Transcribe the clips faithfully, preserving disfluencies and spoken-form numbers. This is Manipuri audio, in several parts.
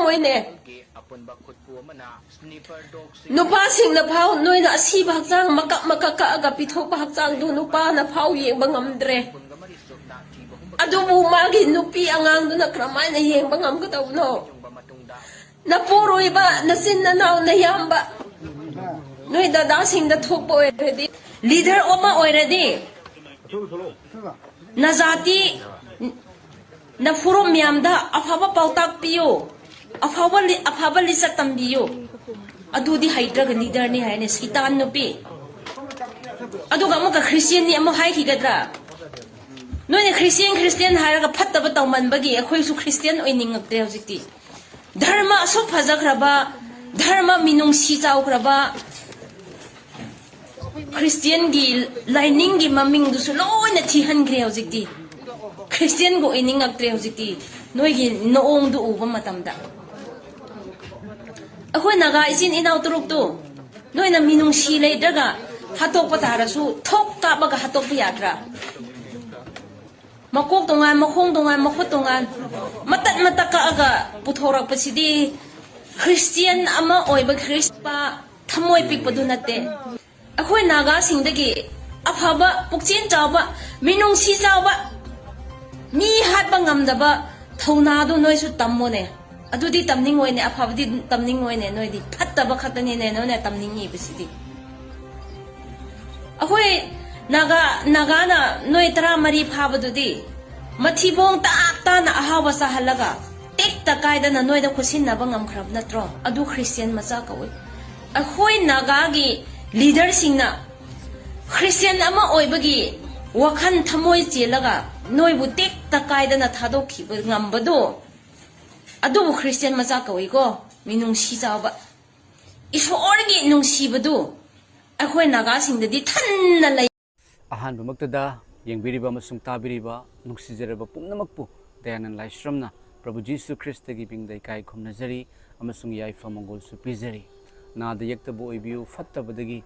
ꯍꯣꯏꯅꯦ꯫ ꯅꯨꯄꯥꯁꯤꯡꯅ ꯐꯥꯎ ꯅꯣꯏꯅ ꯑꯁꯤꯕ ꯍꯛꯆꯥꯡ ꯃꯀꯛ ꯃꯀꯛ ꯀꯛꯑꯒ ꯄꯤꯊꯣꯛꯄ ꯍꯛꯆꯥꯡꯗꯨ ꯅꯨꯄꯥꯅ ꯐꯥꯎ ꯌꯦꯡꯕ ꯉꯝꯗ꯭ꯔꯦ꯫ ꯑꯗꯨꯕꯨ ꯃꯥꯒꯤ ꯅꯨꯄꯤ ꯑꯉꯥꯡꯗꯨꯅ ꯀꯔꯝꯍꯥꯏꯅ ꯌꯦꯡꯕ ꯉꯝꯒꯗꯧꯕꯅꯣ? ꯅꯄꯨꯔꯣꯏꯕ, ꯅꯆꯤꯟ ꯅꯅꯥꯎ, ꯅꯌꯥꯝꯕ, ꯅꯣꯏ ꯗꯗꯥꯁꯤꯡꯗ ꯊꯣꯛꯄ ꯑꯣꯏꯔꯗꯤ, ꯂꯤꯗꯔ ꯑꯃ ꯑꯣꯏꯔꯗꯤ, ꯅꯖꯥꯇꯤ, ꯅꯐꯨꯔꯨꯞ ꯃꯌꯥꯝꯗ ꯑꯐꯕ ꯄꯥꯎꯇꯥꯛ ꯄꯤꯌꯨ, ꯑꯐꯕ ꯂꯤ-, ꯑꯐꯕ ꯂꯤꯆꯠ ꯇꯝꯕꯤꯌꯨ꯫ ꯑꯗꯨꯗꯤ ꯍꯩꯇ꯭ꯔꯒ ꯂꯤꯗꯔꯅꯤ ꯍꯥꯏꯅꯦ, ꯁꯩꯇꯥꯟ ꯅꯨꯄꯤ꯫ ꯑꯗꯨꯒ ꯑꯃꯨꯛꯀ ꯈ꯭ꯔꯤꯁꯇꯤꯌꯟꯅꯤ ꯑꯃꯨꯛ ꯍꯥꯏꯈꯤꯒꯗ꯭ꯔꯥ? ꯅꯣꯏꯅ ꯈ꯭ꯔꯤꯁꯇꯤꯌꯟ, ꯈ꯭ꯔꯤꯁꯇꯤꯌꯟ ꯍꯥꯏꯔꯒ ꯐꯠꯇꯕ ꯇꯧꯃꯟꯕꯒꯤ ꯑꯩꯈꯣꯏꯁꯨ ꯈ꯭ꯔꯤꯁꯇꯤꯌꯟ ꯑꯣꯏꯅꯤꯡꯉꯛꯇ꯭ꯔꯦ ꯍꯧꯖꯤꯛꯇꯤ꯫ ꯙꯔꯃ ꯑꯁꯨꯛ ꯐꯖꯈ꯭ꯔꯕ, ꯙꯔꯃ ꯃꯤꯅꯨꯡꯁꯤ ꯆꯥꯎꯈ꯭ꯔꯕ ꯈ꯭ꯔꯤꯁꯇꯤꯌꯟꯒꯤ ꯂꯥꯏꯅꯤꯡꯒꯤ ꯃꯃꯤꯡꯗꯨꯁꯨ ꯂꯣꯏꯅ ꯊꯤꯍꯟꯈ꯭ꯔꯦ ꯍꯧꯖꯤꯛꯇꯤ꯫ ꯈ꯭ꯔꯤꯁꯇꯤꯌꯟꯒ ꯑꯣꯏꯅꯤꯡꯉꯛꯇ꯭ꯔꯦ ꯍꯧꯖꯤꯛꯇꯤ, ꯅꯣꯏꯒꯤ ꯅꯑꯣꯡꯗꯨ ꯎꯕ ꯃꯇꯝꯗ꯫ ꯑꯩꯈꯣꯏ ꯅꯥꯒꯥ ꯏꯆꯤꯟ ꯏꯅꯥꯎ ꯇꯔꯨꯛꯇꯨ ꯅꯣꯏꯅ ꯃꯤꯅꯨꯡꯁꯤ ꯂꯩꯇ꯭ꯔꯒ ꯍꯥꯠꯇꯣꯛꯄ ꯇꯥꯔꯁꯨ ꯊꯣꯛ ꯀꯥꯞꯄꯒ ꯍꯥꯠꯇꯣꯛꯄ ꯌꯥꯗ꯭ꯔꯥ? ꯃꯀꯣꯛ ꯇꯣꯉꯥꯟ, ꯃꯈꯣꯡ ꯇꯣꯉꯥꯟ, ꯃꯈꯨꯠ ꯇꯣꯉꯥꯟ, ꯃꯇꯠ ꯃꯇꯠ ꯀꯛꯑꯒ ꯄꯨꯊꯣꯔꯛꯄꯁꯤꯗꯤ ꯈ꯭ꯔꯤꯁꯇꯤꯌꯟ ꯑꯃ ꯑꯣꯏꯕ ꯈ꯭ꯔꯤꯁꯄ ꯊꯃꯣꯏ ꯄꯤꯛꯄꯗꯨ ꯅꯠꯇꯦ꯫ ꯑꯩꯈꯣꯏ ꯅꯥꯒꯥꯁꯤꯡꯗꯒꯤ ꯑꯐꯕ, ꯄꯨꯛꯆꯦꯜ ꯆꯥꯎꯕ, ꯃꯤꯅꯨꯡꯁꯤ ꯆꯥꯎꯕ, ꯃꯤ ꯍꯥꯠꯄ ꯉꯝꯗꯕ ꯊꯧꯅꯥꯗꯨ ꯅꯣꯏꯁꯨ ꯇꯝꯃꯣꯅꯦ꯫ ꯑꯗꯨꯗꯤ ꯇꯝꯅꯤꯡꯉꯣꯏꯅꯦ, ꯑꯐꯕꯗꯤ ꯇꯝꯅꯤꯡꯉꯣꯏꯅꯦ, ꯅꯣꯏꯗꯤ ꯐꯠꯇꯕ ꯈꯛꯇꯅꯤꯅꯦ ꯅꯣꯏꯅ ꯇꯝꯅꯤꯡꯉꯤꯕꯁꯤꯗꯤ꯫ ꯑꯩꯈꯣꯏ ꯅꯥꯒꯥ, ꯅꯥꯒꯥꯅ ꯅꯣꯏ ꯇꯔꯥꯃꯔꯤ ꯐꯥꯕꯗꯨꯗꯤ ꯃꯊꯤꯕꯣꯡ ꯇꯥꯞ ꯇꯥꯅ ꯑꯍꯥꯎꯕ ꯆꯥꯍꯜꯂꯒ ꯇꯦꯛꯇ ꯀꯥꯏꯗꯅ ꯅꯣꯏꯗ ꯈꯨꯠꯁꯤꯟꯅꯕ ꯉꯝꯈ꯭ꯔꯕ ꯅꯠꯇ꯭ꯔꯣ? ꯑꯗꯨ ꯈ꯭ꯔꯤꯁꯇꯤꯌꯟ ꯃꯆꯥ ꯀꯧꯏ꯫ ꯑꯩꯈꯣꯏ ꯅꯥꯒꯥꯒꯤ ꯂꯤꯗꯔꯁꯤꯡꯅ ꯈ꯭ꯔꯤꯁꯇꯤꯌꯟ ꯑꯃ ꯑꯣꯏꯕꯒꯤ ꯋꯥꯈꯜ ꯊꯃꯣꯏ ꯆꯦꯜꯂꯒ ꯅꯣꯏꯕꯨ ꯇꯦꯛꯇ ꯀꯥꯏꯗꯅ ꯊꯥꯗꯣꯛꯈꯤꯕ ꯉꯝꯕꯗꯣ, ꯑꯗꯨꯕꯨ ꯈ꯭ꯔꯤꯁꯇꯤꯌꯟ ꯃꯆꯥ ꯀꯧꯏꯀꯣ꯫ ꯃꯤꯅꯨꯡꯁꯤ ꯆꯥꯎꯕ, ꯏꯁꯣꯔꯒꯤ ꯅꯨꯡꯁꯤꯕꯗꯨ ꯑꯩꯈꯣꯏ ꯅꯥꯒꯥꯁꯤꯡꯗꯗꯤ ꯊꯟꯅ ꯂꯩ꯫ ꯑꯍꯥꯟꯕꯃꯛꯇꯗ ꯌꯦꯡꯕꯤꯔꯤꯕ ꯑꯃꯁꯨꯡ ꯇꯥꯕꯤꯔꯤꯕ ꯅꯨꯡꯁꯤꯖꯔꯕ ꯄꯨꯝꯅꯃꯛꯄꯨ ꯗꯌꯥꯅꯟ ꯂꯥꯏꯁ꯭ꯔꯝꯅ ꯄ꯭ꯔꯚꯨ ꯖꯤꯁꯨ ꯈ꯭ꯔꯤꯁꯇꯒꯤ ꯃꯤꯡꯗ ꯏꯀꯥꯏ ꯈꯨꯝꯅꯖꯔꯤ ꯑꯃꯁꯨꯡ ꯌꯥꯏꯐ ꯃꯪꯒꯣꯜꯁꯨ ꯄꯤꯖꯔꯤ꯫ ꯅꯥꯗ ꯌꯦꯛꯇꯕ ꯑꯣꯏꯕꯤꯌꯨ, ꯐꯠꯇꯕꯗꯒꯤ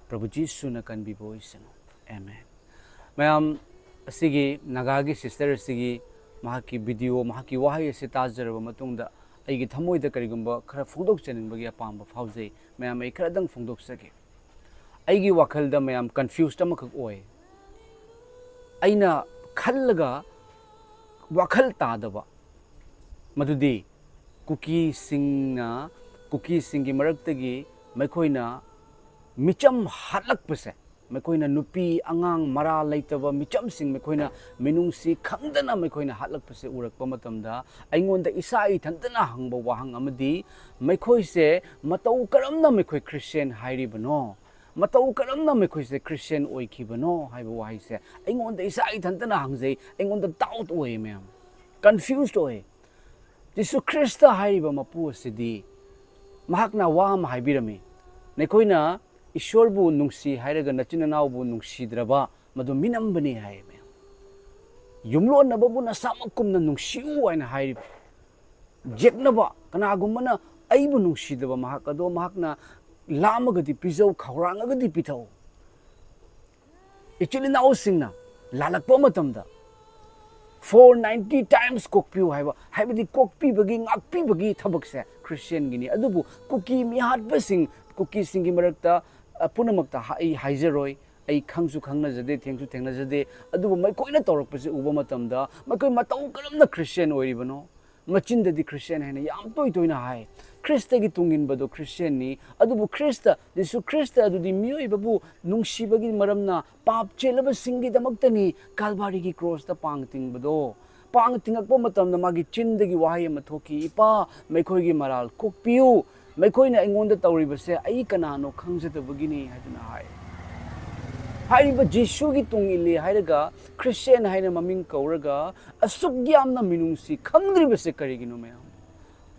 ꯄ꯭ꯔꯚꯨ ꯖꯤꯁꯨꯅ ꯀꯟꯕꯤꯕ ꯑꯣꯏꯁꯅꯨ꯫ ꯑꯦꯃꯦꯟ꯫ ꯃꯌꯥꯝ, ꯑꯁꯤꯒꯤ ꯅꯥꯒꯥꯒꯤ ꯁꯤꯁꯇꯔ ꯑꯁꯤꯒꯤ ꯃꯍꯥꯛꯀꯤ ꯚꯤꯗꯤꯑꯣ, ꯃꯍꯥꯛꯀꯤ ꯋꯥꯍꯩ ꯑꯁꯤ ꯇꯥꯖꯔꯕ ꯃꯇꯨꯡꯗ ꯑꯩꯒꯤ ꯊꯃꯣꯏꯗ ꯀꯔꯤꯒꯨꯝꯕ ꯈꯔ ꯐꯣꯡꯗꯣꯛꯆꯅꯤꯡꯕꯒꯤ ꯑꯄꯥꯝꯕ ꯐꯥꯎꯖꯩ꯫ ꯃꯌꯥꯝ, ꯑꯩ ꯈꯔꯗꯪ ꯐꯣꯡꯗꯣꯛꯆꯒꯦ꯫ ꯑꯩꯒꯤ ꯋꯥꯈꯜꯗ ꯃꯌꯥꯝ confused ꯑꯃꯈꯛ ꯑꯣꯏ꯫ ꯑꯩꯅ ꯈꯜꯂꯒ ꯋꯥꯈꯜ ꯇꯥꯗꯕ ꯃꯗꯨꯗꯤ ꯀꯨꯀꯤꯁꯤꯡꯅ, ꯀꯨꯀꯤꯁꯤꯡꯒꯤ ꯃꯔꯛꯇꯒꯤ ꯃꯈꯣꯏꯅ ꯃꯤꯆꯝ ꯍꯥꯠꯂꯛꯄꯁꯦ, ꯃꯈꯣꯏꯅ ꯅꯨꯄꯤ ꯑꯉꯥꯡ ꯃꯔꯥ ꯂꯩꯇꯕ ꯃꯤꯆꯝꯁꯤꯡ ꯃꯈꯣꯏꯅ ꯃꯤꯅꯨꯡꯁꯤ ꯈꯪꯗꯅ ꯃꯈꯣꯏꯅ ꯍꯥꯠꯂꯛꯄꯁꯦ ꯎꯔꯛꯄ ꯃꯇꯝꯗ ꯑꯩꯉꯣꯟꯗ ꯏꯁꯥ ꯏꯊꯟꯇꯅ ꯍꯪꯕ ꯋꯥꯍꯪ ꯑꯃꯗꯤ, ꯃꯈꯣꯏꯁꯦ ꯃꯇꯧ ꯀꯔꯝꯅ ꯃꯈꯣꯏ Christian ꯍꯥꯏꯔꯤꯕꯅꯣ? ꯃꯇꯧ ꯀꯔꯝꯅ ꯃꯈꯣꯏꯁꯦ Christian ꯑꯣꯏꯈꯤꯕꯅꯣ ꯍꯥꯏꯕ ꯋꯥꯍꯩꯁꯦ ꯑꯩꯉꯣꯟꯗ ꯏꯁꯥ ꯏꯊꯟꯇꯅ ꯍꯪꯖꯩ, ꯑꯩꯉꯣꯟꯗ doubt ꯑꯣꯏꯌꯦ ꯃꯌꯥꯝ, confused ꯑꯣꯏ꯫ ꯖꯤꯁꯨ ꯈ꯭ꯔꯤꯁꯇ ꯍꯥꯏꯔꯤꯕ ꯃꯄꯨ ꯑꯁꯤꯗꯤ ꯃꯍꯥꯛꯅ ꯋꯥ ꯑꯃ ꯍꯥꯏꯕꯤꯔꯝꯃꯤ, "ꯅꯈꯣꯏꯅ ꯏꯁꯣꯔꯕꯨ ꯅꯨꯡꯁꯤ ꯍꯥꯏꯔꯒ ꯅꯆꯤꯟ ꯅꯅꯥꯎꯕꯨ ꯅꯨꯡꯁꯤꯗ꯭ꯔꯕ ꯃꯗꯨ ꯃꯤꯅꯝꯕꯅꯤ" ꯍꯥꯏꯌꯦ ꯃꯌꯥꯝ꯫ ꯌꯨꯝꯂꯣꯟꯅꯕꯕꯨ ꯅꯁꯥꯃꯛ ꯀꯨꯝꯅ ꯅꯨꯡꯁꯤꯌꯨ ꯍꯥꯏꯅ ꯍꯥꯏꯔꯤꯕ꯫ ꯌꯦꯛꯅꯕ, ꯀꯅꯥꯒꯨꯝꯕꯅ ꯑꯩꯕꯨ ꯅꯨꯡꯁꯤꯗꯕ ꯃꯍꯥꯛ ꯑꯗꯣ ꯃꯍꯥꯛꯅ ꯂꯥꯝꯃꯒꯗꯤ ꯄꯤꯖꯧ, ꯈꯧꯔꯥꯡꯉꯒꯗꯤ ꯄꯤꯊꯛꯎ꯫ ꯏꯆꯤꯜ ꯏꯅꯥꯎꯁꯤꯡꯅ ꯂꯥꯜꯂꯛꯄ ꯃꯇꯝꯗ four ninety times ꯀꯣꯛꯄꯤꯌꯨ ꯍꯥꯏꯕ, ꯍꯥꯏꯕꯗꯤ ꯀꯣꯛꯄꯤꯕꯒꯤ, ꯉꯥꯛꯄꯤꯕꯒꯤ ꯊꯕꯛꯁꯦ Christianꯒꯤꯅꯤ꯫ ꯑꯗꯨꯕꯨ ꯀꯨꯀꯤ ꯃꯤꯍꯥꯠꯄꯁꯤꯡ, ꯀꯨꯀꯤꯁꯤꯡꯒꯤ ꯃꯔꯛꯇ, ꯑ, ꯄꯨꯝꯅꯃꯛꯇ ꯍꯥ-, ꯑꯩ ꯍꯥꯏꯖꯔꯣꯏ, ꯑꯩ ꯈꯪꯁꯨ ꯈꯪꯅꯖꯗꯦ, ꯊꯦꯡꯁꯨ ꯊꯦꯡꯅꯖꯗꯦ, ꯑꯗꯨꯕꯨ ꯃꯈꯣꯏꯅ ꯇꯧꯔꯛꯄꯁꯤ ꯎꯕ ꯃꯇꯝꯗ ꯃꯈꯣꯏ ꯃꯇꯧ ꯀꯔꯝꯅ Christian ꯑꯣꯏꯔꯤꯕꯅꯣ? ꯃꯆꯤꯟꯗꯗꯤ Christian ꯍꯥꯏꯅ ꯌꯥꯝ ꯇꯣꯏ ꯇꯣꯏꯅ ꯍꯥꯏ꯫ ꯈ꯭ꯔꯤꯁꯇꯒꯤ ꯇꯨꯡ ꯏꯟꯕꯗꯣ Christianꯅꯤ꯫ ꯑꯗꯨꯕꯨ ꯈ꯭ꯔꯤꯁꯇ, ꯖꯤꯁꯨ ꯈ꯭ꯔꯤꯁꯇ ꯑꯗꯨꯗꯤ ꯃꯤꯑꯣꯏꯕꯕꯨ ꯅꯨꯡꯁꯤꯕꯒꯤ ꯃꯔꯝꯅ, ꯄꯥꯞ ꯆꯦꯜꯂꯕꯁꯤꯡꯒꯤꯗꯃꯛꯇꯅꯤ ꯀꯥꯜꯚꯥꯔꯤꯒꯤ ꯀ꯭ꯔꯣꯁꯇ ꯄꯥꯡ ꯇꯤꯡꯕꯗꯣ꯫ ꯄꯥꯡ ꯇꯤꯡꯉꯛꯄ ꯃꯇꯝꯗ ꯃꯥꯒꯤ ꯆꯤꯟꯗꯒꯤ ꯋꯥꯍꯩ ꯑꯃ ꯊꯣꯛꯈꯤ, "ꯏꯄꯥ, ꯃꯈꯣꯏꯒꯤ ꯃꯔꯥꯜ ꯀꯣꯛꯄꯤꯌꯨ, ꯃꯈꯣꯏꯅ ꯑꯩꯉꯣꯟꯗ ꯇꯧꯔꯤꯕꯁꯦ ꯑꯩ ꯀꯅꯥꯅꯣ ꯈꯪꯖꯗꯕꯒꯤꯅꯤ" ꯍꯥꯏꯗꯨꯅ ꯍꯥꯏ꯫ ꯍꯥꯏꯔꯤꯕ ꯖꯤꯁꯨꯒꯤ ꯇꯨꯡ ꯏꯜꯂꯤ ꯍꯥꯏꯔꯒ, Christian ꯍꯥꯏꯅ ꯃꯃꯤꯡ ꯀꯧꯔꯒ, ꯑꯁꯨꯛ ꯌꯥꯝꯅ ꯃꯤꯅꯨꯡꯁꯤ ꯈꯪꯗ꯭ꯔꯤꯕꯁꯦ ꯀꯔꯤꯒꯤꯅꯣ ꯃꯌꯥꯝ?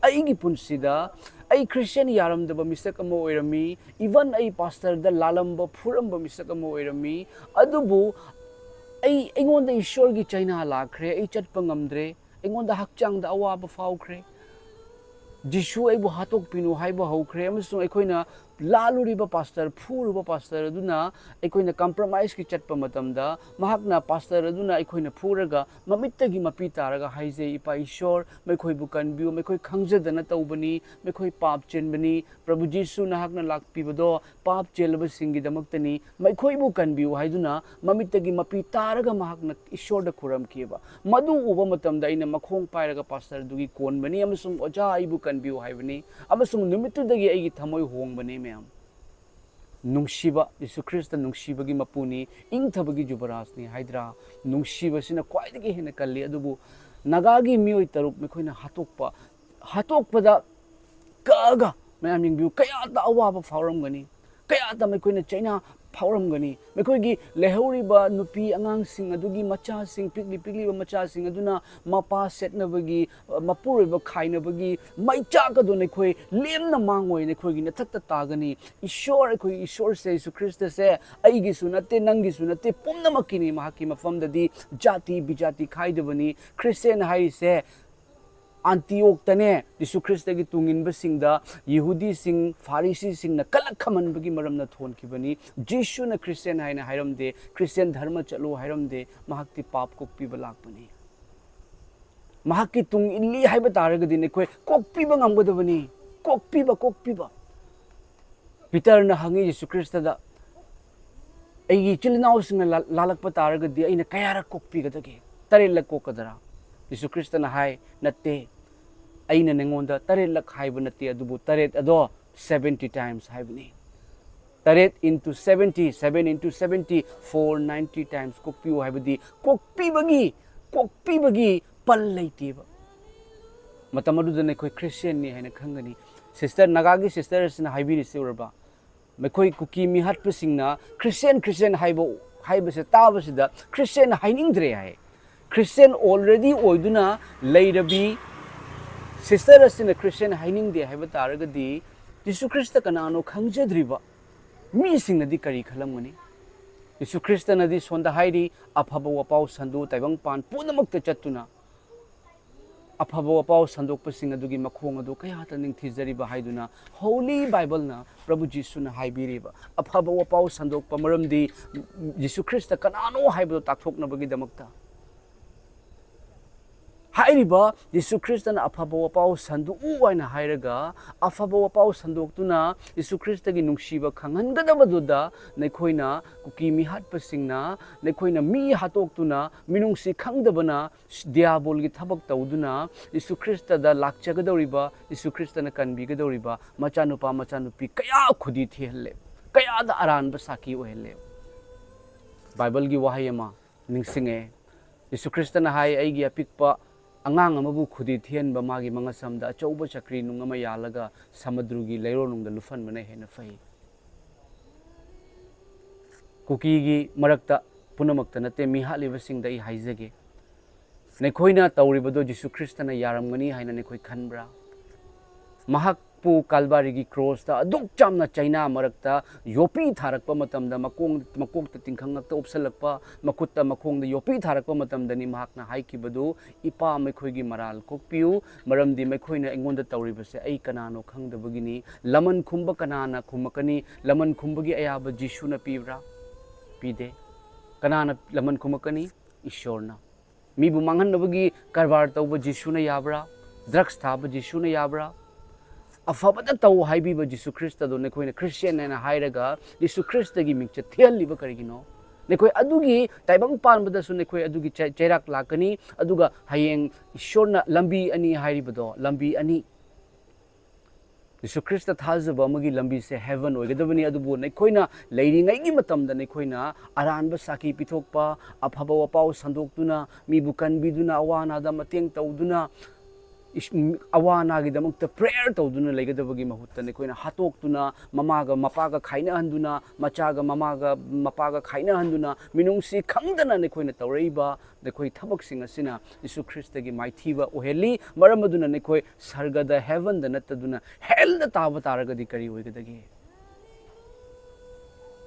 ꯑꯩꯒꯤ ꯄꯨꯟꯁꯤꯗ ꯑꯩ Christian ꯌꯥꯔꯝꯗꯕ ꯃꯤꯁꯛ ꯑꯃ ꯑꯣꯏꯔꯝꯃꯤ, even ꯑꯩ ꯄꯥꯁꯇꯔꯗ ꯂꯥꯜꯂꯝꯕ, ꯐꯨꯔꯝꯕ ꯃꯤꯁꯛ ꯑꯃ ꯑꯣꯏꯔꯝꯃꯤ꯫ ꯑꯗꯨꯕꯨ ꯑꯩ, ꯑꯩꯉꯣꯟꯗ ꯏꯁꯣꯔꯒꯤ ꯆꯩꯅꯥ ꯂꯥꯛꯈ꯭ꯔꯦ, ꯑꯩ ꯆꯠꯄ ꯉꯝꯗ꯭ꯔꯦ, ꯑꯩꯉꯣꯟꯗ ꯍꯛꯆꯥꯡꯗ ꯑꯋꯥꯕ ꯐꯥꯎꯈ꯭ꯔꯦ꯫ ꯖꯤꯁꯨ ꯑꯩꯕꯨ ꯍꯥꯠꯇꯣꯛꯄꯤꯅꯨ ꯍꯥꯏꯕ ꯍꯧꯈ꯭ꯔꯦ, ꯑꯃꯁꯨꯡ ꯑꯩꯈꯣꯏꯅ ꯂꯥꯜꯂꯨꯔꯤꯕ ꯄꯥꯁꯇꯔ, ꯐꯨꯔꯨꯕ ꯄꯥꯁꯇꯔ ꯑꯗꯨꯅ ꯑꯩꯈꯣꯏꯅ ꯀꯝꯄ꯭ꯔꯣꯃꯥꯏꯁꯀꯤ ꯆꯠꯄ ꯃꯇꯝꯗ, ꯃꯍꯥꯛꯅ, ꯄꯥꯁꯇꯔ ꯑꯗꯨꯅ ꯑꯩꯈꯣꯏꯅ ꯐꯨꯔꯒ ꯃꯃꯤꯠꯇꯒꯤ ꯃꯄꯤ ꯇꯥꯔꯒ ꯍꯥꯏꯖꯩ, "ꯏꯄꯥ ꯏꯁꯣꯔ, ꯃꯈꯣꯏꯕꯨ ꯀꯟꯕꯤꯌꯨ, ꯃꯈꯣꯏ ꯈꯪꯖꯗꯅ ꯇꯧꯕꯅꯤ, ꯃꯈꯣꯏ ꯄꯥꯞ ꯆꯦꯟꯕꯅꯤ, ꯄ꯭ꯔꯚꯨ ꯖꯤꯁꯨ ꯅꯍꯥꯛꯅ ꯂꯥꯛꯄꯤꯕꯗꯣ ꯄꯥꯞ ꯆꯦꯜꯂꯕꯁꯤꯡꯒꯤꯗꯃꯛꯇꯅꯤ, ꯃꯈꯣꯏꯕꯨ ꯀꯟꯕꯤꯌꯨ" ꯍꯥꯏꯗꯨꯅ ꯃꯃꯤꯠꯇꯒꯤ ꯃꯄꯤ ꯇꯥꯔꯒ ꯃꯍꯥꯛꯅ ꯏꯁꯣꯔꯗ ꯈꯨꯔꯝꯈꯤꯕ꯫ ꯃꯗꯨ ꯎꯕ ꯃꯇꯝꯗ ꯑꯩꯅ ꯃꯈꯣꯡ ꯄꯥꯏꯔꯒ ꯄꯥꯁꯇꯔꯗꯨꯒꯤ ꯀꯣꯟꯕꯅꯤ ꯑꯃꯁꯨꯡ, "ꯑꯣꯖꯥ, ꯑꯩꯕꯨ ꯀꯟꯕꯤꯌꯨ" ꯍꯥꯏꯕꯅꯤ, ꯑꯃꯁꯨꯡ ꯅꯨꯃꯤꯠꯇꯨꯗꯒꯤ ꯑꯩꯒꯤ ꯊꯃꯣꯏ ꯍꯣꯡꯕꯅꯤ꯫ ꯃꯌꯥꯝ, ꯅꯨꯡꯁꯤꯕ, ꯌꯤꯁꯨ ꯈ꯭ꯔꯤꯁꯇ ꯅꯨꯡꯁꯤꯕꯒꯤ ꯃꯄꯨꯅꯤ, ꯏꯪꯊꯕꯒꯤ ꯖꯨꯕꯔꯥꯖꯅꯤ ꯍꯥꯏꯗ꯭ꯔꯥ? ꯅꯨꯡꯁꯤꯕꯁꯤꯅ ꯈ꯭ꯋꯥꯏꯗꯒꯤ ꯍꯦꯟꯅ ꯀꯜꯂꯤ꯫ ꯑꯗꯨꯕꯨ ꯅꯥꯒꯥꯒꯤ ꯃꯤꯑꯣꯏ ꯇꯔꯨꯛ ꯃꯈꯣꯏꯅ ꯍꯥꯠꯇꯣꯛꯄ, ꯍꯥꯠꯇꯣꯛꯄꯗ ꯀꯛꯑꯒ, ꯃꯌꯥꯝ ꯌꯦꯡꯕꯤꯌꯨ, ꯀꯌꯥꯗ ꯑꯋꯥꯕ ꯐꯥꯎꯔꯝꯒꯅꯤ, ꯀꯌꯥꯗ ꯃꯈꯣꯏꯅ ꯆꯩꯅꯥ ꯐꯥꯎꯔꯝꯒꯅꯤ꯫ ꯃꯈꯣꯏꯒꯤ ꯂꯩꯍꯧꯔꯤꯕ ꯅꯨꯄꯤ ꯑꯉꯥꯡꯁꯤꯡ ꯑꯗꯨꯒꯤ ꯃꯆꯥꯁꯤꯡ, ꯄꯤꯛꯂꯤ ꯄꯤꯛꯂꯤꯕ ꯃꯆꯥꯁꯤꯡ ꯑꯗꯨꯅ ꯃꯄꯥ ꯁꯦꯠꯅꯕꯒꯤ, ꯃꯄꯨꯔꯣꯏꯕ ꯈꯥꯏꯅꯕꯒꯤ ꯃꯩꯆꯥꯛ ꯑꯗꯨ ꯅꯈꯣꯏ ꯂꯦꯝꯅ ꯃꯥꯡꯉꯣꯏ, ꯅꯈꯣꯏꯒꯤ ꯅꯊꯛꯇ ꯇꯥꯒꯅꯤ꯫ ꯏꯁꯣꯔ, ꯑꯩꯈꯣꯏꯒꯤ ꯏꯁꯣꯔꯁꯦ, ꯌꯤꯁꯨ ꯈ꯭ꯔꯤꯁꯇꯁꯦ ꯑꯩꯒꯤꯁꯨ ꯅꯠꯇꯦ, ꯅꯪꯒꯤꯁꯨ ꯅꯠꯇꯦ, ꯄꯨꯝꯅꯃꯛꯀꯤꯅꯤ꯫ ꯃꯍꯥꯛꯀꯤ ꯃꯐꯝꯗꯗꯤ ꯖꯥꯇꯤ ꯕꯤꯖꯥꯇꯤ ꯈꯥꯏꯗꯕꯅꯤ꯫ ꯈ꯭ꯔꯤꯁꯇꯤꯌꯥꯟ ꯍꯥꯏꯔꯤꯁꯦ ꯑꯟꯇꯤꯌꯣꯛꯇꯅꯦ, ꯌꯤꯁꯨ ꯈ꯭ꯔꯤꯁꯇꯒꯤ ꯇꯨꯡꯏꯟꯕꯁꯤꯡꯗ ꯌꯤꯍꯨꯗꯤꯁꯤꯡ, ꯐꯥꯔꯤꯁꯤꯁꯤꯡꯅ ꯀꯂꯛ ꯈꯝꯍꯟꯕꯒꯤ ꯃꯔꯝꯅ ꯊꯣꯟꯈꯤꯕꯅꯤ꯫ ꯖꯤꯁꯨꯅ ꯈ꯭ꯔꯤꯁꯇꯤꯌꯥꯟ ꯍꯥꯏꯅ ꯍꯥꯏꯔꯝꯗꯦ, "ꯈ꯭ꯔꯤꯁꯇꯤꯌꯥꯟ ꯙꯔꯃ ꯆꯠꯂꯨ" ꯍꯥꯏꯔꯝꯗꯦ꯫ ꯃꯍꯥꯛꯇꯤ ꯄꯥꯞ ꯀꯣꯛꯄꯤꯕ ꯂꯥꯛꯄꯅꯤ꯫ ꯃꯍꯥꯛꯀꯤ ꯇꯨꯡ ꯏꯜꯂꯤ ꯍꯥꯏꯕ ꯇꯥꯔꯒꯗꯤ ꯅꯈꯣꯏ ꯀꯣꯛꯄꯤꯕ ꯉꯝꯒꯗꯕꯅꯤ꯫ ꯀꯣꯛꯄꯤꯕ, ꯀꯣꯛꯄꯤꯕ꯫ ꯄꯤꯇꯔꯅ ꯍꯪꯉꯤ ꯌꯤꯁꯨ ꯈ꯭ꯔꯤꯁꯇꯗ, "ꯑꯩꯒꯤ ꯏꯆꯤꯜ ꯏꯅꯥꯎꯁꯤꯡꯅ ꯂꯥ-, ꯂꯥꯜꯂꯛꯄ ꯇꯥꯔꯒꯗꯤ ꯑꯩꯅ ꯀꯌꯥꯔꯛ ꯀꯣꯛꯄꯤꯒꯗꯒꯦ? ꯇꯔꯦꯠꯂꯛ ꯀꯣꯛꯀꯗ꯭ꯔꯥ?" ꯌꯤꯁꯨ ꯈ꯭ꯔꯤꯁꯇꯅ ꯍꯥꯏ, "ꯅꯠꯇꯦ, ꯑꯩꯅ ꯅꯉꯣꯟꯗ ꯇꯔꯦꯠꯂꯛ ꯍꯥꯏꯕ ꯅꯠꯇꯦ, ꯑꯗꯨꯕꯨ ꯇꯔꯦꯠ ꯑꯗꯣ seventy times ꯍꯥꯏꯕꯅꯤ꯫ ꯇꯔꯦꯠ into seventy, seven into seventy, four ninety times ꯀꯣꯛꯄꯤꯌꯨ" ꯍꯥꯏꯕꯗꯤ ꯀꯣꯛꯄꯤꯕꯒꯤ, ꯀꯣꯛꯄꯤꯕꯒꯤ ꯄꯜ ꯂꯩꯇꯦꯕ꯫ ꯃꯇꯝ ꯑꯗꯨꯗ ꯅꯈꯣꯏ ꯈ꯭ꯔꯤꯁꯇꯤꯌꯥꯟꯅꯤ ꯍꯥꯏꯅ ꯈꯪꯒꯅꯤ꯫ ꯁꯤꯁꯇꯔ, ꯅꯥꯒꯥꯒꯤ ꯁꯤꯁꯇꯔ ꯑꯁꯤꯅ ꯍꯥꯏꯕꯤꯔꯤꯁꯤ ꯎꯔꯕ? ꯃꯈꯣꯏ ꯀꯨꯀꯤ ꯃꯤꯍꯥꯠꯄꯁꯤꯡꯅ ꯈ꯭ꯔꯤꯁꯇꯤꯌꯥꯟ, ꯈ꯭ꯔꯤꯁꯇꯤꯌꯥꯟ ꯍꯥꯏꯕ, ꯍꯥꯏꯕꯁꯦ ꯇꯥꯕꯁꯤꯗ ꯈ꯭ꯔꯤꯁꯇꯤꯌꯥꯟ ꯍꯥꯏꯅꯤꯡꯗ꯭ꯔꯦ ꯍꯥꯏ꯫ ꯈ꯭ꯔꯤꯁꯇꯤꯌꯥꯟ already ꯑꯣꯏꯗꯨꯅ ꯂꯩꯔꯕꯤ ꯁꯤꯁꯇꯔ ꯑꯁꯤꯅ ꯈ꯭ꯔꯤꯁꯇꯤꯌꯥꯟ ꯍꯥꯏꯅꯤꯡꯗꯦ ꯍꯥꯏꯕ ꯇꯥꯔꯒꯗꯤ, ꯖꯤꯁꯨ ꯈ꯭ꯔꯤꯁꯇ ꯀꯅꯥꯅꯣ ꯈꯪꯖꯗ꯭ꯔꯤꯕ ꯃꯤꯁꯤꯡꯅꯗꯤ ꯀꯔꯤ ꯈꯜꯂꯝꯒꯅꯤ? ꯖꯤꯁꯨ ꯈ꯭ꯔꯤꯁꯇꯅꯗꯤ ꯁꯣꯝꯗ ꯍꯥꯏꯔꯤ, "ꯑꯐꯕ ꯋꯥꯄꯥꯎ ꯁꯟꯗꯣ ꯇꯥꯏꯕꯪꯄꯥꯟ ꯄꯨꯝꯅꯃꯛꯇ ꯆꯠꯇꯨꯅ ꯑꯐꯕ ꯋꯥꯄꯥꯎ ꯁꯟꯗꯣꯛꯄꯁꯤꯡ ꯑꯗꯨꯒꯤ ꯃꯈꯣꯡ ꯑꯗꯨ ꯀꯌꯥꯗ ꯅꯤꯡꯊꯤꯖꯔꯤꯕ ꯍꯥꯏꯗꯨꯅ Holy Bible ꯅ ꯄ꯭ꯔꯚꯨ ꯖꯤꯁꯨꯅ ꯍꯥꯏꯕꯤꯔꯤꯕ꯫ ꯑꯐꯕ ꯋꯥꯄꯥꯎ ꯁꯟꯗꯣꯛꯄ ꯃꯔꯝꯗꯤ ꯖꯤꯁꯨ ꯈ꯭ꯔꯤꯁꯇ ꯀꯅꯥꯅꯣ ꯍꯥꯏꯕꯗꯨ ꯇꯥꯛꯊꯣꯛꯅꯕꯒꯤꯗꯃꯛꯇ꯫ ꯍꯥꯏꯔꯤꯕ ꯖꯤꯁꯨ ꯈ꯭ꯔꯤꯁꯇꯅ ꯑꯐꯕ ꯋꯥꯄꯥꯎ ꯁꯟꯗꯣꯛꯎ ꯍꯥꯏꯅ ꯍꯥꯏꯔꯒ, ꯑꯐꯕ ꯋꯥꯄꯥꯎ ꯁꯟꯗꯣꯛꯇꯨꯅ ꯖꯤꯁꯨ ꯈ꯭ꯔꯤꯁꯇꯒꯤ ꯅꯨꯡꯁꯤꯕ ꯈꯪꯍꯟꯒꯗꯕꯗꯨꯗ ꯅꯈꯣꯏꯅ, ꯀꯨꯀꯤ ꯃꯤꯍꯥꯠꯄꯁꯤꯡꯅ ꯅꯈꯣꯏꯅ ꯃꯤ ꯍꯥꯠꯇꯣꯛꯇꯨꯅ, ꯃꯤꯅꯨꯡꯁꯤ ꯈꯪꯗꯕꯅ ꯗꯤꯌꯥꯕꯣꯜꯒꯤ ꯊꯕꯛ ꯇꯧꯗꯨꯅ ꯖꯤꯁꯨ ꯈ꯭ꯔꯤꯁꯇꯗ ꯂꯥꯛꯆꯒꯗꯧꯔꯤꯕ, ꯖꯤꯁꯨ ꯈ꯭ꯔꯤꯁꯇꯅ ꯀꯟꯕꯤꯒꯗꯧꯔꯤꯕ ꯃꯆꯥꯅꯨꯄꯥ ꯃꯆꯥꯅꯨꯄꯤ ꯀꯌꯥ ꯈꯨꯗꯤ ꯊꯤꯍꯜꯂꯦ, ꯀꯌꯥꯗ ꯑꯔꯥꯟꯕ ꯁꯥꯈꯤ ꯑꯣꯏꯍꯜꯂꯦ꯫ ꯕꯥꯏꯕꯜꯒꯤ ꯋꯥꯍꯩ ꯑꯃ ꯅꯤꯡꯁꯤꯡꯉꯦ꯫ ꯖꯤꯁꯨ ꯈ꯭ꯔꯤꯁꯇꯅ ꯍꯥꯏ, "ꯑꯩꯒꯤ ꯑꯄꯤꯛꯄ ꯑꯉꯥꯡ ꯑꯃꯕꯨ ꯈꯨꯗꯤ ꯊꯤꯍꯟꯕ ꯃꯥꯒꯤ ꯃꯉꯛꯁꯝꯗ ꯑꯆꯧꯕ ꯆꯀ꯭ꯔꯤ ꯅꯨꯡ ꯑꯃ ꯌꯥꯜꯂꯒ ꯁꯃꯨꯗ꯭ꯔꯒꯤ ꯂꯩꯔꯣꯜꯅꯨꯡꯗ ꯂꯨꯞꯍꯟꯕꯅ ꯍꯦꯟꯅ ꯐꯩ"꯫ ꯀꯨꯀꯤꯒꯤ ꯃꯔꯛꯇ ꯄꯨꯝꯅꯃꯛꯇ ꯅꯠꯇꯦ, ꯃꯤꯍꯥꯠꯂꯤꯕꯁꯤꯡꯗ ꯑꯩ ꯍꯥꯏꯖꯒꯦ, ꯅꯈꯣꯏꯅ ꯇꯧꯔꯤꯕꯗꯣ ꯖꯤꯁꯨ ꯈ꯭ꯔꯤꯁꯇꯅ ꯌꯥꯔꯝꯒꯅꯤ ꯍꯥꯏꯅ ꯅꯈꯣꯏ ꯈꯟꯕ꯭ꯔꯥ? ꯃꯍꯥꯛꯄꯨ ꯀꯥꯜꯕꯥꯔꯤꯒꯤ ꯀ꯭ꯔꯣꯁꯇ ꯑꯗꯨꯛ ꯌꯥꯝꯅ ꯆꯩꯅꯥ ꯃꯔꯛꯇ ꯌꯣꯠꯄꯤ ꯊꯥꯔꯛꯄ ꯃꯇꯝꯗ, ꯃꯀꯣꯡ-, ꯃꯀꯣꯛꯇ ꯇꯤꯡꯈꯪ ꯉꯛꯇ ꯎꯞꯁꯜꯂꯛꯄ, ꯃꯈꯨꯠꯇ ꯃꯈꯣꯡꯗ ꯌꯣꯠꯄꯤ ꯊꯥꯔꯛꯄ ꯃꯇꯝꯗꯅꯤ ꯃꯍꯥꯛꯅ ꯍꯥꯏꯈꯤꯕꯗꯨ, "ꯏꯄꯥ, ꯃꯈꯣꯏꯒꯤ ꯃꯔꯥꯜ ꯀꯣꯛꯄꯤꯌꯨ, ꯃꯔꯝꯗꯤ ꯃꯈꯣꯏꯅ ꯑꯩꯉꯣꯟꯗ ꯇꯧꯔꯤꯕꯁꯦ ꯑꯩ ꯀꯅꯥꯅꯣ ꯈꯪꯗꯕꯒꯤꯅꯤ"꯫ ꯂꯃꯟ ꯈꯨꯝꯕ ꯀꯅꯥꯅ ꯈꯨꯝꯃꯛꯀꯅꯤ? ꯂꯃꯟ ꯈꯨꯝꯕꯒꯤ ꯑꯌꯥꯕ ꯖꯤꯁꯨꯅ ꯄꯤꯕ꯭ꯔꯥ? ꯄꯤꯗꯦ꯫ ꯀꯅꯥꯅ ꯂꯃꯟ ꯈꯨꯝꯃꯛꯀꯅꯤ? ꯏꯁꯣꯔꯅ꯫ ꯃꯤꯕꯨ ꯃꯥꯡꯍꯟꯅꯕꯒꯤ ꯀꯔꯕꯥꯔ ꯇꯧꯕ ꯖꯤꯁꯨꯅ ꯌꯥꯕ꯭ꯔꯥ? ꯗ꯭ꯔꯒꯁ ꯊꯥꯕ ꯖꯤꯁꯨꯅ ꯌꯥꯕ꯭ꯔꯥ? ꯑꯐꯕꯗ ꯇꯧ ꯍꯥꯏꯕꯤꯕ ꯖꯤꯁꯨ ꯈ꯭ꯔꯤꯁꯇꯗꯣ ꯅꯈꯣꯏꯅ ꯈ꯭ꯔꯤꯁꯇꯤꯌꯥꯟ ꯍꯥꯏꯅ ꯍꯥꯏꯔꯒ ꯖꯤꯁꯨ ꯈ꯭ꯔꯤꯁꯇꯒꯤ ꯃꯤꯡꯆꯠ ꯊꯤꯍꯜꯂꯤꯕ ꯀꯔꯤꯒꯤꯅꯣ? ꯅꯈꯣꯏ ꯑꯗꯨꯒꯤ ꯇꯥꯏꯕꯪ ꯄꯥꯟꯕꯗꯁꯨ ꯅꯈꯣꯏ ꯑꯗꯨꯒꯤ ꯆꯩ-, ꯆꯩꯔꯥꯛ ꯂꯥꯛꯀꯅꯤ꯫ ꯑꯗꯨꯒ ꯍꯌꯦꯡ ꯏꯁꯣꯔꯅ ꯂꯝꯕꯤ ꯑꯅꯤ ꯍꯥꯏꯔꯤꯕꯗꯣ, ꯂꯝꯕꯤ ꯑꯅꯤ꯫ ꯖꯤꯁꯨ ꯈ꯭ꯔꯤꯁꯇ ꯊꯥꯖꯕ ꯑꯃꯒꯤ ꯂꯝꯕꯤꯁꯦ heaven ꯑꯣꯏꯒꯗꯕꯅꯤ꯫ ꯑꯗꯨꯕꯨ ꯅꯈꯣꯏꯅ ꯂꯩꯔꯤꯉꯩꯒꯤ ꯃꯇꯝꯗ ꯅꯈꯣꯏꯅ ꯑꯔꯥꯟꯕ ꯁꯥꯈꯤ ꯄꯤꯊꯣꯛꯄ, ꯑꯐꯕ ꯋꯥꯄꯥꯎ ꯁꯟꯗꯣꯛꯇꯨꯅ, ꯃꯤꯕꯨ ꯀꯟꯕꯤꯗꯨꯅ, ꯑꯋꯥ ꯑꯅꯥꯗ ꯃꯇꯦꯡ ꯇꯧꯗꯨꯅ, ꯏꯁ-, ꯑꯋꯥ ꯑꯅꯥꯒꯤꯗꯃꯛꯇ prayer ꯇꯧꯗꯨꯅ ꯂꯩꯒꯗꯕꯒꯤ ꯃꯍꯨꯠꯇ ꯅꯈꯣꯏꯅ ꯍꯥꯠꯇꯣꯛꯇꯨꯅ, ꯃꯃꯥꯒ ꯃꯄꯥꯒ ꯈꯥꯏꯅꯍꯟꯗꯨꯅ, ꯃꯆꯥꯒ ꯃꯃꯥꯒ ꯃꯄꯥꯒ ꯈꯥꯏꯅꯍꯟꯗꯨꯅ, ꯃꯤꯅꯨꯡꯁꯤ ꯈꯪꯗꯅ ꯅꯈꯣꯏꯅ ꯇꯧꯔꯛꯏꯕ ꯅꯈꯣꯏ ꯊꯕꯛꯁꯤꯡ ꯑꯁꯤꯅ ꯖꯤꯁꯨ ꯈ꯭ꯔꯤꯁꯇꯒꯤ ꯃꯥꯏꯊꯤꯕ ꯑꯣꯏꯍꯜꯂꯤ꯫ ꯃꯔꯝ ꯑꯗꯨꯅ ꯅꯈꯣꯏ ꯁꯔꯒꯗ, heavenꯗ ꯅꯠꯇꯗꯨꯅ hellꯗ ꯇꯥꯕ ꯇꯥꯔꯒꯗꯤ ꯀꯔꯤ ꯑꯣꯏꯒꯗꯒꯦ?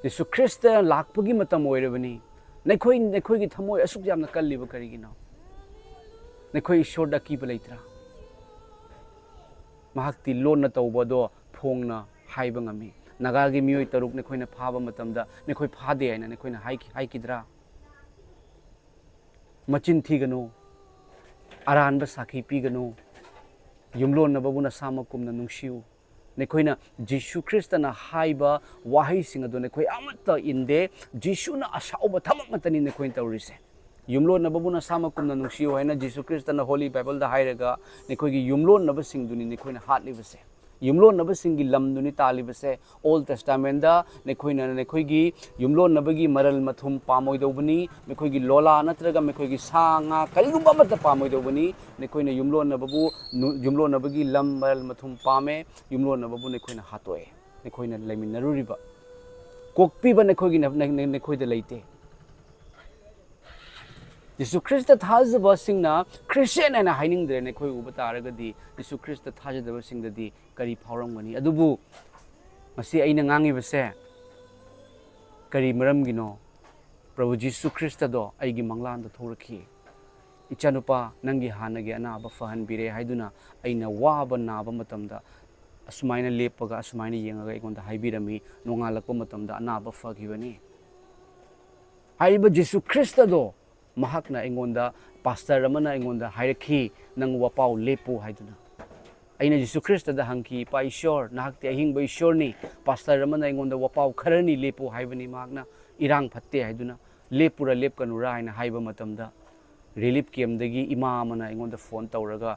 ꯖꯤꯁꯨ ꯈ꯭ꯔꯤꯁꯇ ꯂꯥꯛꯄꯒꯤ ꯃꯇꯝ ꯑꯣꯏꯔꯕꯅꯤ꯫ ꯅꯈꯣꯏ, ꯅꯈꯣꯏꯒꯤ ꯊꯃꯣꯏ ꯑꯁꯨꯛ ꯌꯥꯝꯅ ꯀꯜꯂꯤꯕ ꯀꯔꯤꯒꯤꯅꯣ? ꯅꯈꯣꯏ ꯏꯁꯣꯔꯗ ꯑꯀꯤꯕ ꯂꯩꯇ꯭ꯔꯥ? ꯃꯍꯥꯛꯇꯤ ꯂꯣꯟꯅ ꯇꯧꯕꯗꯣ ꯐꯣꯡꯅ ꯍꯥꯏꯕ ꯉꯝꯃꯤ꯫ ꯅꯥꯒꯥꯒꯤ ꯃꯤꯑꯣꯏ ꯇꯔꯨꯛ ꯅꯈꯣꯏꯅ ꯐꯥꯕ ꯃꯇꯝꯗ ꯅꯈꯣꯏ ꯐꯥꯗꯦ ꯍꯥꯏꯅ ꯅꯈꯣꯏꯅ ꯍꯥꯏꯈꯤ-, ꯍꯥꯏꯈꯤꯗ꯭ꯔꯥ? ꯃꯆꯤꯟ ꯊꯤꯒꯅꯨ, ꯑꯔꯥꯟꯕ ꯁꯥꯈꯤ ꯄꯤꯒꯅꯨ, ꯌꯨꯝꯂꯣꯟꯅꯕꯕꯨ ꯅꯁꯥꯃꯛ ꯀꯨꯝꯅ ꯅꯨꯡꯁꯤꯌꯨ꯫ ꯅꯈꯣꯏꯅ ꯖꯤꯁꯨ ꯈ꯭ꯔꯤꯁꯇꯅ ꯍꯥꯏꯕ ꯋꯥꯍꯩꯁꯤꯡ ꯑꯗꯨ ꯅꯈꯣꯏ ꯑꯃꯠꯇ ꯏꯟꯗꯦ꯫ ꯖꯤꯁꯨꯅ ꯑꯁꯥꯎꯕ ꯊꯕꯛ ꯉꯥꯛꯇꯅꯤ ꯅꯈꯣꯏꯅ ꯇꯧꯔꯤꯁꯦ꯫ ꯌꯨꯝꯂꯣꯟꯅꯕꯕꯨ ꯅꯁꯥꯃꯛ ꯀꯨꯝꯅ ꯅꯨꯡꯁꯤꯌꯨ ꯍꯥꯏꯅ ꯖꯤꯁꯨ ꯈ꯭ꯔꯤꯁꯇꯅ ꯍꯣꯂꯤ ꯕꯥꯏꯕꯜꯗ ꯍꯥꯏꯔꯒ, ꯅꯈꯣꯏꯒꯤ ꯌꯨꯝꯂꯣꯟꯅꯕꯁꯤꯡꯗꯨꯅꯤ ꯅꯈꯣꯏꯅ ꯍꯥꯠꯂꯤꯕꯁꯦ, ꯌꯨꯝꯂꯣꯟꯅꯕꯁꯤꯡꯒꯤ ꯂꯝꯗꯨꯅꯤ ꯇꯥꯜꯂꯤꯕꯁꯦ꯫ ꯑꯣꯜ ꯇꯦꯁꯇꯥꯃꯦꯟꯗ ꯅꯈꯣꯏꯅ ꯅꯈꯣꯏꯒꯤ ꯌꯨꯝꯂꯣꯟꯅꯕꯒꯤ ꯃꯔꯜ ꯃꯊꯨꯝ ꯄꯥꯝꯃꯣꯏꯗꯧꯕꯅꯤ, ꯃꯈꯣꯏꯒꯤ ꯂꯣꯂꯥ ꯅꯠꯇ꯭ꯔꯒ ꯃꯈꯣꯏꯒꯤ ꯁꯥ ꯉꯥ ꯀꯔꯤꯒꯨꯝꯕ ꯑꯃꯠꯇ ꯄꯥꯝꯃꯣꯏꯗꯧꯕꯅꯤ꯫ ꯅꯈꯣꯏꯅ ꯌꯨꯝꯂꯣꯟꯅꯕꯕꯨ ꯅꯨ-, ꯌꯨꯝꯂꯣꯟꯅꯕꯒꯤ ꯂꯝ ꯃꯔꯜ ꯃꯊꯨꯝ ꯄꯥꯝꯃꯦ, ꯌꯨꯝꯂꯣꯟꯅꯕꯕꯨ ꯅꯈꯣꯏꯅ ꯍꯥꯠꯇꯣꯛꯑꯦ꯫ ꯅꯈꯣꯏꯅ ꯂꯩꯃꯤꯟꯅꯔꯨꯔꯤꯕ ꯀꯣꯛꯄꯤꯕ ꯅꯈꯣꯏꯒꯤ ꯅ-, ꯅ-, ꯅ-, ꯅꯈꯣꯏꯗ ꯂꯩꯇꯦ꯫ ꯖꯤꯁꯨ ꯈ꯭ꯔꯤꯁꯇ ꯊꯥꯖꯕꯁꯤꯡꯅ ꯈ꯭ꯔꯤꯁꯇꯤꯌꯥꯟ ꯍꯥꯏꯅ ꯍꯥꯏꯅꯤꯡꯗ꯭ꯔꯦ꯫ ꯅꯈꯣꯏ ꯎꯕ ꯇꯥꯔꯒꯗꯤ ꯖꯤꯁꯨ ꯈ꯭ꯔꯤꯁꯇ ꯊꯥꯖꯗꯕꯁꯤꯡꯗꯗꯤ ꯀꯔꯤ ꯐꯥꯎꯔꯝꯒꯅꯤ? ꯑꯗꯨꯕꯨ ꯉꯁꯤ ꯑꯩꯅ ꯉꯥꯡꯉꯤꯕꯁꯦ ꯀꯔꯤ ꯃꯔꯝꯒꯤꯅꯣ? ꯄ꯭ꯔꯚꯨ ꯖꯤꯁꯨ ꯈ꯭ꯔꯤꯁꯇꯗꯣ ꯑꯩꯒꯤ ꯃꯪꯂꯥꯟꯗ ꯊꯣꯛꯂꯛꯈꯤ꯫ "ꯏꯆꯥꯅꯨꯄꯥ, ꯅꯪꯒꯤ ꯍꯥꯟꯅꯒꯤ ꯑꯅꯥꯕ ꯐꯍꯟꯕꯤꯔꯦ" ꯍꯥꯏꯗꯨꯅ ꯑꯩꯅ ꯋꯥꯕ ꯅꯥꯕ ꯃꯇꯝꯗ ꯑꯁꯨꯃꯥꯏꯅ ꯂꯦꯞꯄꯒ ꯑꯁꯨꯃꯥꯏꯅ ꯌꯦꯡꯉꯒ ꯑꯩꯉꯣꯟꯗ ꯍꯥꯏꯕꯤꯔꯝꯃꯤ, "ꯅꯣꯡꯉꯥꯜꯂꯛꯄ ꯃꯇꯝꯗ ꯑꯅꯥꯕ ꯐꯈꯤꯕꯅꯤ"꯫ ꯍꯥꯏꯔꯤꯕ ꯖꯤꯁꯨ ꯈ꯭ꯔꯤꯁꯇꯗꯣ ꯃꯍꯥꯛꯅ ꯑꯩꯉꯣꯟꯗ, ꯄꯥꯁꯇꯔ ꯑꯃꯅ ꯑꯩꯉꯣꯟꯗ ꯍꯥꯏꯔꯛꯈꯤ, "ꯅꯪ ꯋꯥꯄꯥꯎ ꯂꯦꯞꯄꯨ" ꯍꯥꯏꯗꯨꯅ꯫ ꯑꯩꯅ ꯖꯤꯁꯨ ꯈ꯭ꯔꯤꯁꯇꯗ ꯍꯪꯈꯤ, "ꯏꯄꯥ ꯏꯁꯣꯔ, ꯅꯍꯥꯛꯇꯤ ꯑꯍꯤꯡꯕ ꯏꯁꯣꯔꯅꯤ, ꯄꯥꯁꯇꯔ ꯑꯃꯅ ꯑꯩꯉꯣꯟꯗ ꯋꯥꯄꯥꯎ ꯈꯔꯅꯤ ꯂꯦꯞꯄꯨ ꯍꯥꯏꯕꯅꯤ, ꯃꯍꯥꯛꯅ ꯏꯔꯥꯡ ꯐꯠꯇꯦ ꯍꯥꯏꯗꯨꯅ, ꯂꯦꯞꯄꯨꯔꯥ ꯂꯦꯞꯀꯅꯨꯔꯥ?" ꯍꯥꯏꯅ ꯍꯥꯏꯕ ꯃꯇꯝꯗ, ꯔꯤꯂꯤꯐ ꯀꯦꯝꯗꯒꯤ ꯏꯃꯥ ꯑꯃꯅ ꯑꯩꯉꯣꯟꯗ ꯐꯣꯟ ꯇꯧꯔꯒ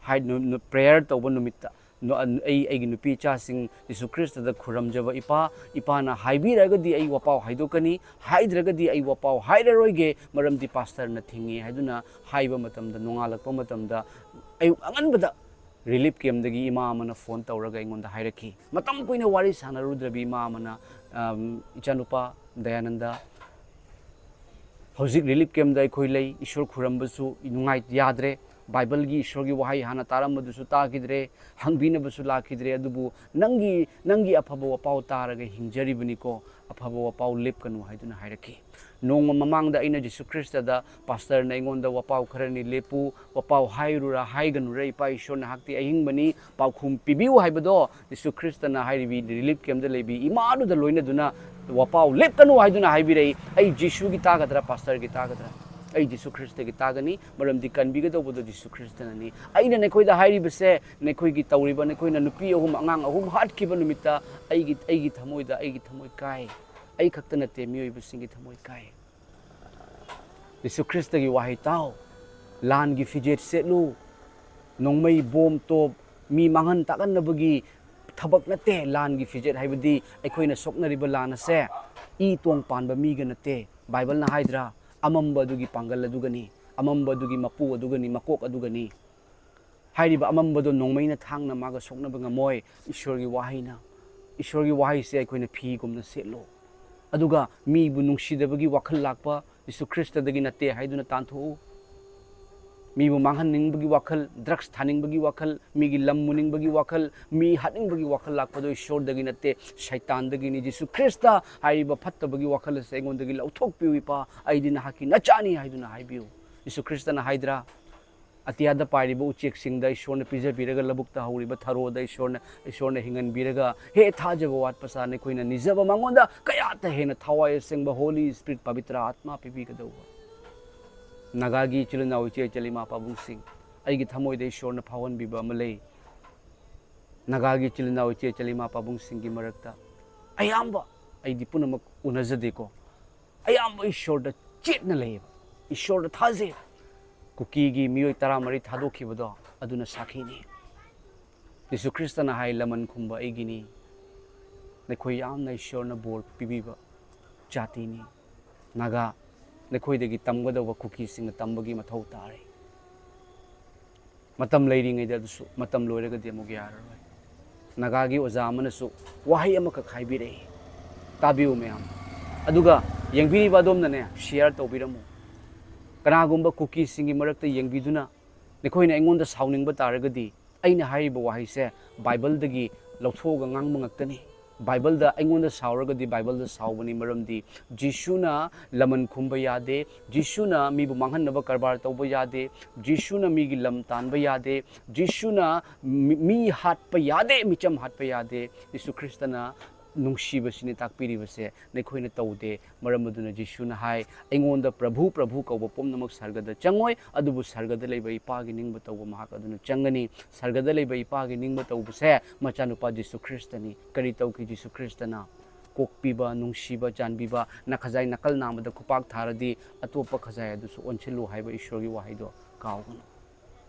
ꯍꯥꯏ-, ꯅꯨ-, ꯅꯨ-, ꯄ꯭ꯔꯦꯌꯔ ꯇꯧꯕ ꯅꯨꯃꯤꯠꯇ, ꯅꯣ-, ꯑ-, ꯑꯩ, ꯑꯩꯒꯤ ꯅꯨꯄꯤ ꯏꯆꯥꯁꯤꯡ ꯖꯤꯁꯨ ꯈ꯭ꯔꯤꯁꯇꯗ ꯈꯨꯔꯝꯖꯕ ꯏꯄꯥ, ꯏꯄꯥꯅ ꯍꯥꯏꯕꯤꯔꯒꯗꯤ ꯑꯩ ꯋꯥꯄꯥꯎ ꯍꯥꯏꯗꯣꯛꯀꯅꯤ, ꯍꯥꯏꯗ꯭ꯔꯒꯗꯤ ꯑꯩ ꯋꯥꯄꯥꯎ ꯍꯥꯏꯔꯔꯣꯏꯒꯦ, ꯃꯔꯝꯗꯤ ꯄꯥꯁꯇꯔꯅ ꯊꯤꯡꯉꯤ ꯍꯥꯏꯗꯨꯅ ꯍꯥꯏꯕ ꯃꯇꯝꯗ, ꯅꯣꯡꯉꯥꯜꯂꯛꯄ ꯃꯇꯝꯗ ꯑꯌꯨꯛ ꯑꯉꯟꯕꯗ ꯔꯤꯂꯤꯐ ꯀꯦꯝꯗꯒꯤ ꯏꯃꯥ ꯑꯃꯅ ꯐꯣꯟ ꯇꯧꯔꯒ ꯑꯩꯉꯣꯟꯗ ꯍꯥꯏꯔꯛꯈꯤ꯫ ꯃꯇꯝ ꯀꯨꯏꯅ ꯋꯥꯔꯤ ꯁꯥꯟꯅꯔꯨꯗ꯭ꯔꯕꯤ ꯏꯃꯥ ꯑꯃꯅ, ꯑꯝ, "ꯏꯆꯥꯅꯨꯄꯥ ꯗꯌꯥꯅꯟꯗ, ꯍꯧꯖꯤꯛ ꯔꯤꯂꯤꯐ ꯀꯦꯝꯗ ꯑꯩꯈꯣꯏ ꯂꯩ, ꯏꯁꯣꯔ ꯈꯨꯔꯝꯕꯁꯨ ꯅꯨꯡꯉꯥꯏ-, ꯌꯥꯗ꯭ꯔꯦ, ꯕꯥꯏꯕꯜꯒꯤ ꯏꯁꯣꯔꯒꯤ ꯋꯥꯍꯩ ꯍꯥꯟꯅ ꯇꯥꯔꯝꯕꯗꯨꯁꯨ ꯇꯥꯈꯤꯗ꯭ꯔꯦ, ꯍꯪꯕꯤꯅꯕꯁꯨ ꯂꯥꯛꯈꯤꯗ꯭ꯔꯦ, ꯑꯗꯨꯕꯨ "ꯅꯪꯒꯤ, ꯅꯪꯒꯤ ꯑꯐꯕ ꯋꯥꯄꯥꯎ ꯇꯥꯔꯒ ꯍꯤꯡꯖꯔꯤꯕꯅꯤꯀꯣ, ꯑꯐꯕ ꯋꯥꯄꯥꯎ ꯂꯦꯞꯀꯅꯨ" ꯍꯥꯏꯗꯨꯅ ꯍꯥꯏꯔꯛꯈꯤ꯫ ꯅꯣꯡꯃ ꯃꯃꯥꯡꯗ ꯑꯩꯅ ꯖꯤꯁꯨ ꯈ꯭ꯔꯤꯁꯇꯗ ꯄꯥꯁꯇꯔꯅ ꯑꯩꯉꯣꯟꯗ "ꯋꯥꯄꯥꯎ ꯈꯔꯅꯤ ꯂꯦꯞꯄꯨ, ꯋꯥꯄꯥꯎ ꯍꯥꯏꯔꯨꯔꯥ ꯍꯥꯏꯒꯅꯨꯔꯥ, ꯏꯄꯥ ꯏꯁꯣꯔ ꯅꯍꯥꯛꯇꯤ ꯑꯍꯤꯡꯕꯅꯤ, ꯄꯥꯎꯈꯨꯝ ꯄꯤꯕꯤꯌꯨ" ꯍꯥꯏꯕꯗꯣ ꯖꯤꯁꯨ ꯈ꯭ꯔꯤꯁꯇꯅ ꯍꯥꯏꯔꯤꯕꯤ ꯔꯤꯂꯤꯐ ꯀꯦꯝꯗ ꯂꯩꯕꯤ ꯏꯃꯥꯗꯨꯗ ꯂꯣꯏꯅꯗꯨꯅ "ꯋꯥꯄꯥꯎ ꯂꯦꯞꯀꯅꯨ" ꯍꯥꯏꯗꯨꯅ ꯍꯥꯏꯕꯤꯔꯛꯏ꯫ ꯑꯩ ꯖꯤꯁꯨꯒꯤ ꯇꯥꯒꯗ꯭ꯔꯥ, ꯄꯥꯁꯇꯔꯒꯤ ꯇꯥꯒꯗ꯭ꯔꯥ? ꯑꯩ ꯖꯤꯁꯨ ꯈ꯭ꯔꯤꯁꯇꯒꯤ ꯇꯥꯒꯅꯤ, ꯃꯔꯝꯗꯤ ꯀꯟꯕꯤꯒꯗꯧꯕꯗꯣ ꯖꯤꯁꯨ ꯈ꯭ꯔꯤꯁꯇꯅꯅꯤ꯫ ꯑꯩꯅ ꯅꯈꯣꯏꯗ ꯍꯥꯏꯔꯤꯕꯁꯦ, ꯅꯈꯣꯏꯒꯤ ꯇꯧꯔꯤꯕ, ꯅꯈꯣꯏꯅ ꯅꯨꯄꯤ ꯑꯍꯨꯝ, ꯑꯉꯥꯡ ꯑꯍꯨꯝ ꯍꯥꯠꯈꯤꯕ ꯅꯨꯃꯤꯠꯇ ꯑꯩꯒꯤ, ꯑꯩꯒꯤ ꯊꯃꯣꯏꯗ, ꯑꯩꯒꯤ ꯊꯃꯣꯏ ꯀꯥꯏ꯫ ꯑꯩ ꯈꯛꯇ ꯅꯠꯇꯦ, ꯃꯤꯑꯣꯏꯕꯁꯤꯡꯒꯤ ꯊꯃꯣꯏ ꯀꯥꯏ꯫ ꯖꯤꯁꯨ ꯈ꯭ꯔꯤꯁꯇꯒꯤ ꯋꯥꯍꯩ ꯇꯥꯎ꯫ ꯂꯥꯟꯒꯤ ꯐꯤꯖꯦꯠ ꯁꯦꯠꯂꯨ꯫ ꯅꯣꯡꯃꯩ, ꯕꯣꯝ, ꯇꯣꯞ, ꯃꯤ ꯃꯥꯡꯍꯟ ꯇꯥꯛꯍꯟꯅꯕꯒꯤ ꯊꯕꯛ ꯅꯠꯇꯦ ꯂꯥꯟꯒꯤ ꯐꯤꯖꯦꯠ ꯍꯥꯏꯕꯗꯤ꯫ ꯑꯩꯈꯣꯏꯅ ꯁꯣꯛꯅꯔꯤꯕ ꯂꯥꯟ ꯑꯁꯦ ꯏ ꯇꯣꯡ ꯄꯥꯟꯕ ꯃꯤꯒ ꯅꯠꯇꯦ꯫ ꯕꯥꯏꯕꯜꯅ ꯍꯥꯏꯗ꯭ꯔꯥ? "ꯑꯃꯝꯕ ꯑꯗꯨꯒꯤ ꯄꯥꯡꯒꯜ ꯑꯗꯨꯒꯅꯤ, ꯑꯃꯝꯕ ꯑꯗꯨꯒꯤ ꯃꯄꯨ ꯑꯗꯨꯒꯅꯤ, ꯃꯀꯣꯛ ꯑꯗꯨꯒꯅꯤ"꯫ ꯍꯥꯏꯔꯤꯕ ꯑꯃꯝꯕꯗꯣ ꯅꯣꯡꯃꯩꯅ, ꯊꯥꯡꯅ ꯃꯥꯒ ꯁꯣꯛꯅꯕ ꯉꯝꯃꯣꯏ꯫ ꯏꯁꯣꯔꯒꯤ ꯋꯥꯍꯩꯅ, ꯏꯁꯣꯔꯒꯤ ꯋꯥꯍꯩꯁꯦ ꯑꯩꯈꯣꯏꯅ ꯐꯤꯒꯨꯝꯅ ꯁꯦꯠꯂꯣ꯫ ꯑꯗꯨꯒ ꯃꯤꯕꯨ ꯅꯨꯡꯁꯤꯗꯕꯒꯤ ꯋꯥꯈꯜ ꯂꯥꯛꯄ ꯖꯤꯁꯨ ꯈ꯭ꯔꯤꯁꯇꯗꯒꯤ ꯅꯠꯇꯦ ꯍꯥꯏꯗꯨꯅ ꯇꯥꯟꯊꯣꯛꯎ꯫ ꯃꯤꯕꯨ ꯃꯥꯡꯍꯟꯅꯤꯡꯕꯒꯤ ꯋꯥꯈꯜ, ꯗ꯭ꯔꯒꯁ ꯊꯥꯅꯤꯡꯕꯒꯤ ꯋꯥꯈꯜ, ꯃꯤꯒꯤ ꯂꯝ ꯃꯨꯅꯤꯡꯕꯒꯤ ꯋꯥꯈꯜ, ꯃꯤ ꯍꯥꯠꯅꯤꯡꯕꯒꯤ ꯋꯥꯈꯜ ꯂꯥꯛꯄꯗꯣ ꯏꯁꯣꯔꯗꯒꯤ ꯅꯠꯇꯦ, ꯁꯩꯇꯥꯟꯗꯒꯤꯅꯤ꯫ ꯖꯤꯁꯨ ꯈ꯭ꯔꯤꯁꯇ ꯍꯥꯏꯔꯤꯕ ꯐꯠꯇꯕꯒꯤ ꯋꯥꯈꯜ ꯑꯁꯦ ꯑꯩꯉꯣꯟꯗꯒꯤ ꯂꯧꯊꯣꯛꯄꯤꯌꯨ, ꯏꯄꯥ, ꯑꯩꯗꯤ ꯅꯍꯥꯛꯀꯤ ꯅꯆꯥꯅꯤ ꯍꯥꯏꯗꯨꯅ ꯍꯥꯏꯕꯤꯌꯨ꯫ ꯖꯤꯁꯨ ꯈ꯭ꯔꯤꯁꯇꯅ ꯍꯥꯏꯗ꯭ꯔꯥ? ꯑꯇꯤꯌꯥꯗ ꯄꯥꯏꯔꯤꯕ ꯎꯆꯦꯛꯁꯤꯡꯗ ꯏꯁꯣꯔꯅ ꯄꯤꯖꯕꯤꯔꯒ, ꯂꯧꯕꯨꯛꯇ ꯍꯧꯔꯤꯕ ꯊꯔꯣꯗ ꯏꯁꯣꯔꯅ, ꯏꯁꯣꯔꯅ ꯍꯤꯡꯍꯟꯕꯤꯔꯒ, ꯍꯦ ꯊꯥꯖꯕ ꯋꯥꯠꯄ ꯁꯥ, ꯅꯈꯣꯏꯅ ꯅꯤꯖꯕ ꯃꯉꯣꯟꯗ ꯀꯌꯥꯇ ꯍꯦꯟꯅ ꯊꯋꯥꯏ ꯑꯁꯦꯡꯕ ꯍꯣꯂꯤ ꯁ꯭ꯄꯤꯔꯤꯠ, ꯄꯕꯤꯇ꯭ꯔ ꯑꯥꯠꯃꯥ ꯄꯤꯕꯤꯒꯗꯧꯕ꯫ ꯅꯥꯒꯥꯒꯤ ꯏꯆꯤꯜ ꯏꯅꯥꯎ ꯏꯆꯦ ꯏꯆꯜ ꯏꯃꯥ ꯄꯥꯕꯨꯡꯁꯤꯡ, ꯑꯩꯒꯤ ꯊꯃꯣꯏꯗ ꯏꯁꯣꯔꯅ ꯐꯥꯎꯍꯟꯕꯤꯕ ꯑꯃ ꯂꯩ꯫ ꯅꯥꯒꯥꯒꯤ ꯏꯆꯤꯜ ꯏꯅꯥꯎ ꯏꯆꯦ ꯏꯆꯜ ꯏꯃꯥ ꯄꯥꯕꯨꯡꯁꯤꯡꯒꯤ ꯃꯔꯛꯇ ꯑꯌꯥꯝꯕ, ꯑꯩꯗꯤ ꯄꯨꯝꯅꯃꯛ ꯎꯅꯖꯗꯦꯀꯣ, ꯑꯌꯥꯝꯕ ꯏꯁꯣꯔꯗ ꯆꯦꯠꯅ ꯂꯩꯌꯦꯕ, ꯏꯁꯣꯔꯗ ꯊꯥꯖꯩ꯫ ꯀꯨꯀꯤꯒꯤ ꯃꯤꯑꯣꯏ ꯇꯔꯥꯃꯔꯤ ꯊꯥꯗꯣꯛꯈꯤꯕꯗꯣ ꯑꯗꯨꯅ ꯁꯥꯈꯤꯅꯤ꯫ ꯖꯤꯁꯨ ꯈ꯭ꯔꯤꯁꯇꯅ ꯍꯥꯏ, "ꯂꯃꯟ ꯈꯨꯝꯕ ꯑꯩꯒꯤꯅꯤ"꯫ ꯅꯈꯣꯏ ꯌꯥꯝꯅ ꯏꯁꯣꯔꯅ ꯕꯣꯔ ꯄꯤꯕꯤꯕ ꯖꯥꯇꯤꯅꯤ꯫ ꯅꯥꯒꯥ, ꯅꯈꯣꯏꯗꯒꯤ ꯇꯝꯒꯗꯧꯕ ꯀꯨꯀꯤꯁꯤꯡꯅ ꯇꯝꯕꯒꯤ ꯃꯊꯧ ꯇꯥꯔꯦ꯫ ꯃꯇꯝ ꯂꯩꯔꯤꯉꯩꯗ ꯑꯗꯨꯁꯨ, ꯃꯇꯝ ꯂꯣꯏꯔꯒꯗꯤ ꯑꯃꯨꯛ ꯌꯥꯔꯔꯣꯏ꯫ ꯅꯥꯒꯥꯒꯤ ꯑꯣꯖꯥ ꯑꯃꯅꯁꯨ ꯋꯥꯍꯩ ꯑꯃꯈꯛ ꯍꯥꯏꯕꯤꯔꯛꯏ, ꯇꯥꯕꯤꯌꯨ ꯃꯌꯥꯝ꯫ ꯑꯗꯨꯒ ꯌꯦꯡꯕꯤꯔꯤꯕ ꯑꯗꯣꯝꯅꯅꯦ, ꯁꯤꯌꯥꯔ ꯇꯧꯕꯤꯔꯝꯃꯨ꯫ ꯀꯅꯥꯒꯨꯝꯕ ꯀꯨꯀꯤꯁꯤꯡꯒꯤ ꯃꯔꯛꯇ ꯌꯦꯡꯕꯤꯗꯨꯅ ꯅꯈꯣꯏꯅ ꯑꯩꯉꯣꯟꯗ ꯁꯥꯎꯅꯤꯡꯕ ꯇꯥꯔꯒꯗꯤ, ꯑꯩꯅ ꯍꯥꯏꯔꯤꯕ ꯋꯥꯍꯩꯁꯦ ꯕꯥꯏꯕꯜꯗꯒꯤ ꯂꯧꯊꯣꯛꯑꯒ ꯉꯥꯡꯕ ꯉꯥꯛꯇꯅꯤ꯫ ꯕꯥꯏꯕꯜꯗ ꯑꯩꯉꯣꯟꯗ ꯁꯥꯎꯔꯒꯗꯤ ꯕꯥꯏꯕꯜꯗ ꯁꯥꯎꯕꯅꯤ, ꯃꯔꯝꯗꯤ ꯖꯤꯁꯨꯅ ꯂꯃꯟ ꯈꯨꯝꯕ ꯌꯥꯗꯦ, ꯖꯤꯁꯨꯅ ꯃꯤꯕꯨ ꯃꯥꯡꯍꯟꯅꯕ ꯀꯔꯕꯥꯔ ꯇꯧꯕ ꯌꯥꯗꯦ, ꯖꯤꯁꯨꯅ ꯃꯤꯒꯤ ꯂꯝ ꯇꯥꯟꯕ ꯌꯥꯗꯦ, ꯖꯤꯁꯨꯅ ꯃꯤ, ꯃꯤ ꯍꯥꯠꯄ ꯌꯥꯗꯦ, ꯃꯤꯆꯝ ꯍꯥꯠꯄ ꯌꯥꯗꯦ꯫ ꯖꯤꯁꯨ ꯈ꯭ꯔꯤꯁꯇꯅ ꯅꯨꯡꯁꯤꯕꯁꯤꯅꯤ ꯇꯥꯛꯄꯤꯔꯤꯕꯁꯦ, ꯅꯈꯣꯏꯅ ꯇꯧꯗꯦ꯫ ꯃꯔꯝ ꯑꯗꯨꯅ ꯖꯤꯁꯨꯅ ꯍꯥꯏ, "ꯑꯩꯉꯣꯟꯗ ꯄ꯭ꯔꯚꯨ, ꯄ꯭ꯔꯚꯨ ꯀꯧꯕ ꯄꯨꯝꯅꯃꯛ ꯁꯔꯒꯗ ꯆꯪꯉꯣꯏ, ꯑꯗꯨꯕꯨ ꯁꯔꯒꯗ ꯂꯩꯕ ꯏꯄꯥꯒꯤ ꯅꯤꯡꯕ ꯇꯧꯕ ꯃꯍꯥꯛ ꯑꯗꯨꯅ ꯆꯪꯒꯅꯤ"꯫ ꯁꯔꯒꯗ ꯂꯩꯕ ꯏꯄꯥꯒꯤ ꯅꯤꯡꯕ ꯇꯧꯕꯁꯦ ꯃꯆꯥꯅꯨꯄꯥ ꯖꯤꯁꯨ ꯈ꯭ꯔꯤꯁꯇꯅꯤ꯫ ꯀꯔꯤ ꯇꯧꯈꯤ ꯖꯤꯁꯨ ꯈ꯭ꯔꯤꯁꯇꯅ? ꯀꯣꯛꯄꯤꯕ, ꯅꯨꯡꯁꯤꯕ, ꯆꯥꯟꯕꯤꯕ, ꯅꯈꯖꯥꯏ ꯅꯥꯀꯜ ꯅꯥꯝꯃꯗ ꯈꯨꯄꯥꯛ ꯊꯥꯔꯗꯤ ꯑꯇꯣꯞꯄ ꯈꯖꯥꯏ ꯑꯗꯨꯁꯨ ꯑꯣꯟꯁꯤꯜꯂꯨ ꯍꯥꯏꯕ ꯏꯁꯣꯔꯒꯤ ꯋꯥꯍꯩꯗꯣ ꯀꯥꯎꯒꯅꯨ꯫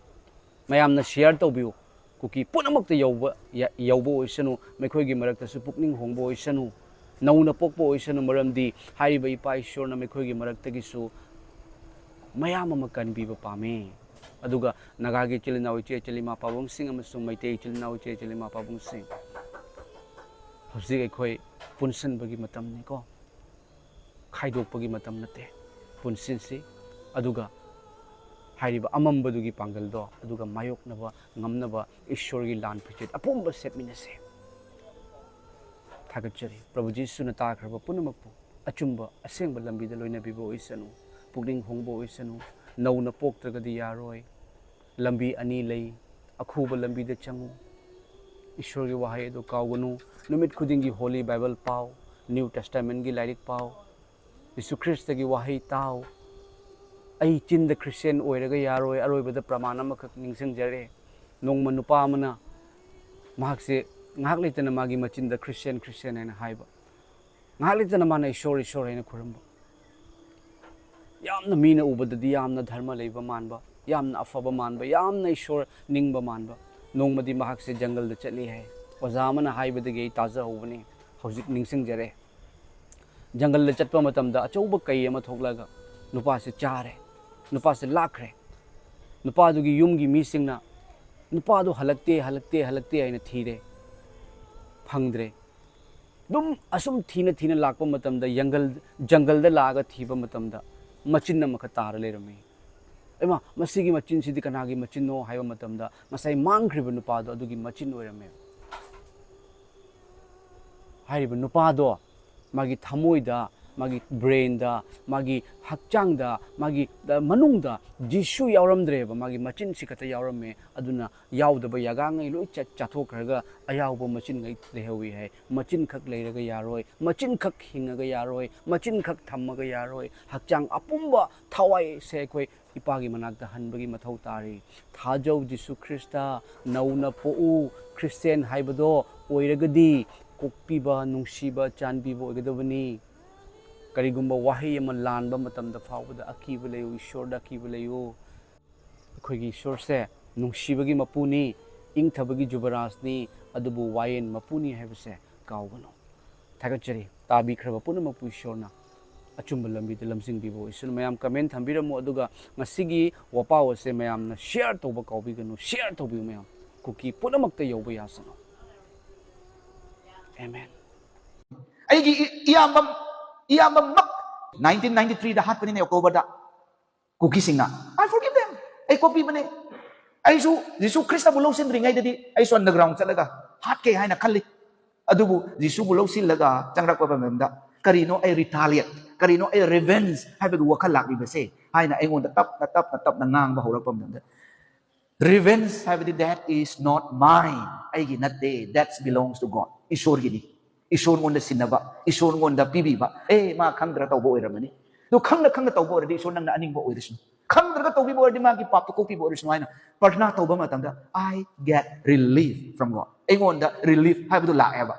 ꯃꯌꯥꯝꯅ share ꯇꯧꯕꯤꯌꯨ꯫ ꯀꯨꯀꯤ ꯄꯨꯝꯅꯃꯛꯇ ꯌꯧꯕ, ꯌ-, ꯌꯧꯕ ꯑꯣꯏꯁꯅꯨ, ꯃꯈꯣꯏꯒꯤ ꯃꯔꯛꯇꯁꯨ ꯄꯨꯛꯅꯤꯡ ꯍꯣꯡꯕ ꯑꯣꯏꯁꯅꯨ, ꯅꯧꯅ ꯄꯣꯛꯄ ꯑꯣꯏꯁꯅꯨ, ꯃꯔꯝꯗꯤ ꯍꯥꯏꯔꯤꯕ ꯏꯄꯥ ꯏꯁꯣꯔꯅ ꯃꯈꯣꯏꯒꯤ ꯃꯔꯛꯇꯒꯤꯁꯨ ꯃꯌꯥꯝ ꯑꯃ ꯀꯟꯕꯤꯕ ꯄꯥꯝꯃꯤ꯫ ꯑꯗꯨꯒ ꯅꯥꯒꯥꯒꯤ ꯏꯆꯤꯜ ꯏꯅꯥꯎ ꯏꯆꯦ ꯏꯆꯜ ꯏꯃꯥ ꯄꯥꯕꯨꯡꯁꯤꯡ ꯑꯃꯁꯨꯡ ꯃꯩꯇꯩ ꯏꯆꯤꯜ ꯏꯅꯥꯎ ꯏꯆꯦ ꯏꯆꯜ ꯏꯃꯥ ꯄꯥꯕꯨꯡꯁꯤꯡ, ꯍꯧꯖꯤꯛ ꯑꯩꯈꯣꯏ ꯄꯨꯟꯁꯤꯟꯕꯒꯤ ꯃꯇꯝꯅꯤꯀꯣ, ꯈꯥꯏꯗꯣꯛꯄꯒꯤ ꯃꯇꯝ ꯅꯠꯇꯦ꯫ ꯄꯨꯟꯁꯤꯟꯁꯤ, ꯑꯗꯨꯒ ꯍꯥꯏꯔꯤꯕ ꯑꯃꯝꯕꯗꯨꯒꯤ ꯄꯥꯡꯒꯜꯗꯣ ꯑꯗꯨꯒ ꯃꯥꯌꯣꯛꯅꯕ ꯉꯝꯅꯕ ꯏꯁꯣꯔꯒꯤ ꯂꯥꯟ ꯐꯤꯖꯦꯠ ꯑꯄꯨꯝꯕ ꯁꯦꯠꯃꯤꯟꯅꯁꯦ꯫ ꯊꯥꯒꯠꯆꯔꯤ꯫ ꯄ꯭ꯔꯚꯨ ꯖꯤꯁꯨꯅ ꯇꯥꯈ꯭ꯔꯕ ꯄꯨꯝꯅꯃꯛꯄꯨ ꯑꯆꯨꯝꯕ ꯑꯁꯦꯡꯕ ꯂꯝꯕꯤꯗ ꯂꯣꯏꯅꯕꯤꯕ ꯑꯣꯏꯁꯅꯨ꯫ ꯄꯨꯛꯅꯤꯡ ꯍꯣꯡꯕ ꯑꯣꯏꯁꯅꯨ꯫ ꯅꯧꯅ ꯄꯣꯛꯇ꯭ꯔꯒꯗꯤ ꯌꯥꯔꯣꯏ꯫ ꯂꯝꯕꯤ ꯑꯅꯤ ꯂꯩ꯫ ꯑꯈꯨꯕ ꯂꯝꯕꯤꯗ ꯆꯪꯉꯨ꯫ ꯏꯁꯣꯔꯒꯤ ꯋꯥꯍꯩ ꯑꯗꯨ ꯀꯥꯎꯒꯅꯨ꯫ ꯅꯨꯃꯤꯠ ꯈꯨꯗꯤꯡꯒꯤ Holy Bible ꯄꯥꯎ꯫ New Testament ꯀꯤ ꯂꯥꯏꯔꯤꯛ ꯄꯥꯎ꯫ ꯖꯤꯁꯨ ꯈ꯭ꯔꯤꯁꯇꯒꯤ ꯋꯥꯍꯩ ꯇꯥꯎ꯫ ꯑꯩ ꯆꯤꯟꯗ ꯈ꯭ꯔꯤꯁꯇꯤꯌꯥꯟ ꯑꯣꯏꯔꯒ ꯌꯥꯔꯣꯏ꯫ ꯑꯔꯣꯏꯕꯗ ꯄ꯭ꯔꯃꯥꯟ ꯑꯃꯈꯛ ꯅꯤꯡꯁꯤꯡꯖꯔꯦ꯫ ꯅꯣꯡꯃ ꯅꯨꯄꯥ ꯑꯃꯅ, ꯃꯍꯥꯛꯁꯦ ꯉꯥꯏꯍꯥꯛ ꯂꯩꯇꯅ ꯃꯥꯒꯤ ꯃꯆꯤꯟꯗ "ꯈ꯭ꯔꯤꯁꯇꯤꯌꯥꯟ, ꯈ꯭ꯔꯤꯁꯇꯤꯌꯥꯟ" ꯍꯥꯏꯅ ꯍꯥꯏꯕ꯫ ꯉꯥꯏꯍꯥꯛ ꯂꯩꯇꯅ ꯃꯥꯅ "ꯏꯁꯣꯔ, ꯏꯁꯣꯔ" ꯍꯥꯏꯅ ꯈꯨꯔꯨꯝꯕ꯫ ꯌꯥꯝꯅ ꯃꯤꯅ ꯎꯕꯗꯗꯤ ꯌꯥꯝꯅ ꯙꯔꯃ ꯂꯩꯕ ꯃꯥꯟꯕ, ꯌꯥꯝꯅ ꯑꯐꯕ ꯃꯥꯟꯕ, ꯌꯥꯝꯅ ꯏꯁꯣꯔ ꯅꯤꯡꯕ ꯃꯥꯟꯕ꯫ ꯅꯣꯡꯃꯗꯤ ꯃꯍꯥꯛꯁꯦ ꯖꯪꯒꯜꯗ ꯆꯠꯂꯤ ꯍꯥꯏ꯫ ꯑꯣꯖꯥ ꯑꯃꯅ ꯍꯥꯏꯕꯗꯒꯤ ꯑꯩ ꯇꯥꯖꯍꯧꯕꯅꯤ, ꯍꯧꯖꯤꯛ ꯅꯤꯡꯁꯤꯡꯖꯔꯦ꯫ ꯖꯪꯒꯜꯗ ꯆꯠꯄ ꯃꯇꯝꯗ ꯑꯆꯧꯕ ꯀꯩ ꯑꯃ ꯊꯣꯛꯂꯒ ꯅꯨꯄꯥꯁꯦ ꯆꯥꯔꯦ, ꯅꯨꯄꯥꯁꯦ ꯂꯥꯛꯈ꯭ꯔꯦ꯫ ꯅꯨꯄꯥꯗꯨꯒꯤ ꯌꯨꯝꯒꯤ ꯃꯤꯁꯤꯡꯅ ꯅꯨꯄꯥꯗꯨ ꯍꯜꯂꯛꯇꯦ, ꯍꯜꯂꯛꯇꯦ, ꯍꯜꯂꯛꯇꯦ ꯍꯥꯏꯅ ꯊꯤꯔꯦ, ꯐꯪꯗ꯭ꯔꯦ꯫ ꯑꯗꯨꯝ ꯑꯁꯨꯝ ꯊꯤꯅ ꯊꯤꯅ ꯂꯥꯛꯄ ꯃꯇꯝꯗ ꯖꯪꯒꯜ, ꯖꯪꯒꯜꯗ ꯂꯥꯛꯑꯒ ꯊꯤꯕ ꯃꯇꯝꯗ ꯃꯆꯤꯟ ꯑꯃꯈꯛ ꯇꯥꯔ ꯂꯩꯔꯝꯃꯤ꯫ "ꯏꯃꯥ, ꯃꯁꯤꯒꯤ ꯃꯆꯤꯟꯁꯤꯗꯤ ꯀꯅꯥꯒꯤ ꯃꯆꯤꯟꯅꯣ?" ꯍꯥꯏꯕ ꯃꯇꯝꯗ, ꯉꯁꯥꯏ ꯃꯥꯡꯈ꯭ꯔꯤꯕ ꯅꯨꯄꯥꯗꯣ ꯑꯗꯨꯒꯤ ꯃꯆꯤꯟ ꯑꯣꯏꯔꯝꯃꯦ꯫ ꯍꯥꯏꯔꯤꯕ ꯅꯨꯄꯥꯗꯣ ꯃꯥꯒꯤ ꯊꯃꯣꯏꯗ, ꯃꯥꯒꯤ ꯕ꯭ꯔꯦꯟꯗ, ꯃꯥꯒꯤ ꯍꯛꯆꯥꯡꯗ, ꯃꯥꯒꯤ ꯗ-, ꯃꯅꯨꯡꯗ ꯖꯤꯁꯨ ꯌꯥꯎꯔꯝꯗ꯭ꯔꯦꯕ, ꯃꯥꯒꯤ ꯃꯆꯤꯟꯁꯤ ꯈꯛꯇ ꯌꯥꯎꯔꯝꯃꯦ꯫ ꯑꯗꯨꯅ ꯌꯥꯎꯗꯕ ꯌꯥꯒꯥꯉꯩ ꯂꯣꯏ ꯆꯠ-, ꯆꯥꯊꯣꯛꯈ꯭ꯔꯒ ꯑꯌꯥꯎꯕ ꯃꯆꯤꯟꯉꯩ ꯂꯩꯍꯧꯋꯤ ꯍꯥꯏ꯫ ꯃꯆꯤꯟꯈꯛ ꯂꯩꯔꯒ ꯌꯥꯔꯣꯏ, ꯃꯆꯤꯟꯈꯛ ꯍꯤꯡꯉꯒ ꯌꯥꯔꯣꯏ, ꯃꯆꯤꯟꯈꯛ ꯊꯝꯃꯒ ꯌꯥꯔꯣꯏ꯫ ꯍꯛꯆꯥꯡ ꯑꯄꯨꯝꯕ ꯊꯋꯥꯏꯁꯦ ꯑꯩꯈꯣꯏ ꯏꯄꯥꯒꯤ ꯃꯅꯥꯛꯇ ꯍꯟꯕꯒꯤ ꯃꯊꯧ ꯇꯥꯔꯤ꯫ ꯊꯥꯖꯧ ꯖꯤꯁꯨ ꯈ꯭ꯔꯤꯁꯇ, ꯅꯧꯅ ꯄꯣꯛꯎ꯫ ꯈ꯭ꯔꯤꯁꯇꯤꯌꯥꯟ ꯍꯥꯏꯕꯗꯣ ꯑꯣꯏꯔꯒꯗꯤ ꯀꯣꯛꯄꯤꯕ, ꯅꯨꯡꯁꯤꯕ, ꯆꯥꯟꯕꯤꯕ ꯑꯣꯏꯒꯗꯕꯅꯤ꯫ ꯀꯔꯤꯒꯨꯝꯕ ꯋꯥꯍꯩ ꯑꯃ ꯂꯥꯟꯕ ꯃꯇꯝꯗ ꯐꯥꯎꯕꯗ ꯑꯀꯤꯕ ꯂꯩꯌꯨ, ꯏꯁꯣꯔꯗ ꯑꯀꯤꯕ ꯂꯩꯌꯨ꯫ ꯑꯩꯈꯣꯏꯒꯤ ꯏꯁꯣꯔꯁꯦ ꯅꯨꯡꯁꯤꯕꯒꯤ ꯃꯄꯨꯅꯤ, ꯏꯪꯊꯕꯒꯤ ꯖꯨꯕꯔꯥꯖꯅꯤ, ꯑꯗꯨꯕꯨ ꯋꯥꯌꯦꯟ ꯃꯄꯨꯅꯤ ꯍꯥꯏꯕꯁꯦ ꯀꯥꯎꯒꯅꯨ꯫ ꯊꯥꯒꯠꯆꯔꯤ꯫ ꯇꯥꯕꯤꯈ꯭ꯔꯕ ꯄꯨꯝꯅꯃꯛꯄꯨ ꯏꯁꯣꯔꯅ ꯑꯆꯨꯝꯕ ꯂꯝꯕꯤꯗ ꯂꯝꯖꯤꯡꯕꯤꯕ ꯑꯣꯏꯁꯅꯨ꯫ ꯃꯌꯥꯝ ꯀꯃꯦꯟ ꯊꯝꯕꯤꯔꯝꯃꯨ, ꯑꯗꯨꯒ ꯉꯁꯤꯒꯤ ꯋꯥꯄꯥꯎ ꯑꯁꯦ ꯃꯌꯥꯝꯅ ꯁꯤꯌꯔ ꯇꯧꯕ ꯀꯥꯎꯕꯤꯒꯅꯨ꯫ ꯁꯤꯌꯔ ꯇꯧꯕꯤꯌꯨ ꯃꯌꯥꯝ, ꯀꯨꯀꯤ ꯄꯨꯝꯅꯃꯛꯇ ꯌꯧꯕ ꯌꯥꯁꯅꯨ꯫ ꯑꯦꯃꯦꯟ꯫ ꯑꯩꯒꯤ ꯏ-, ꯏꯌꯥꯝꯕ, ꯏꯌꯥꯝꯕꯃꯛ nineteen ninety-three the ꯍꯥꯠꯄꯅꯤꯅꯦ, ꯑꯣꯛꯇꯣꯕꯔꯗ꯫ ꯀꯨꯀꯤꯁꯤꯡꯅ, "I forgive them." ꯑꯩ ꯀꯣꯛꯄꯤꯕꯅꯦ꯫ ꯑꯩꯁꯨ ꯖꯤꯁꯨ ꯈ꯭ꯔꯤꯁꯇꯕꯨ ꯂꯧꯁꯤꯟꯗ꯭ꯔꯤꯉꯩꯗꯗꯤ ꯑꯩꯁꯨ ꯑꯟꯗꯔꯒ꯭ꯔꯥꯎꯟ ꯆꯠꯂꯒ ꯍꯥꯠꯀꯦ ꯍꯥꯏꯅ ꯈꯜꯂꯤ꯫ ꯑꯗꯨꯕꯨ ꯖꯤꯁꯨꯕꯨ ꯂꯧꯁꯤꯜꯂꯒ ꯆꯪꯂꯛꯄ ꯃꯇꯝꯗ, "ꯀꯔꯤꯅꯣ ꯑꯩ ꯔꯤꯇꯥꯂꯤꯌꯦꯠ, ꯀꯔꯤꯅꯣ ꯑꯩ ꯔꯤꯚꯦꯟꯖ ꯍꯥꯏꯕꯒꯤ ꯋꯥꯈꯜ ꯂꯥꯛꯂꯤꯕꯁꯦ?" ꯍꯥꯏꯅ ꯑꯩꯉꯣꯟꯗ ꯇꯞꯅ, ꯇꯞꯅ, ꯇꯞꯅ ꯉꯥꯡꯕ ꯍꯧꯔꯛꯄ ꯃꯇꯝꯗ, "Revenge ꯍꯥꯏꯕꯗꯤ, that is not mine, ꯑꯩꯒꯤ ꯅꯠꯇꯦ, that belongs to God, ꯏꯁꯣꯔꯒꯤꯅꯤ꯫ ꯏꯁꯣꯔꯉꯣꯟꯗ ꯁꯤꯟꯅꯕ, ꯏꯁꯣꯔꯉꯣꯟꯗ ꯄꯤꯕꯤꯕ, ꯑꯦ, ꯃꯥ ꯈꯪꯗ꯭ꯔ ꯇꯧꯕ ꯑꯣꯏꯔꯝꯃꯅꯤ꯫ ꯑꯗꯨ ꯈꯪꯅ ꯈꯪꯅ ꯇꯧꯕ ꯑꯣꯏꯔꯗꯤ ꯏꯁꯣꯔ ꯅꯪꯅ ꯑꯅꯤꯡꯕ ꯑꯣꯏꯔꯁꯅꯨ꯫ ꯈꯪꯗ꯭ꯔꯒ ꯇꯧꯕꯤꯕ ꯑꯣꯏꯔꯗꯤ ꯃꯥꯒꯤ ꯄꯥꯞꯇꯣ ꯀꯣꯛꯄꯤꯕ ꯑꯣꯏꯔꯁꯅꯨ" ꯍꯥꯏꯅ ꯄ꯭ꯔꯊꯅꯥ ꯇꯧꯕ ꯃꯇꯝꯗ, "I get relief from God." ꯑꯩꯉꯣꯟꯗ ꯔꯤꯂꯤꯐ ꯍꯥꯏꯕꯗꯨ ꯂꯥꯛꯑꯦꯕ꯫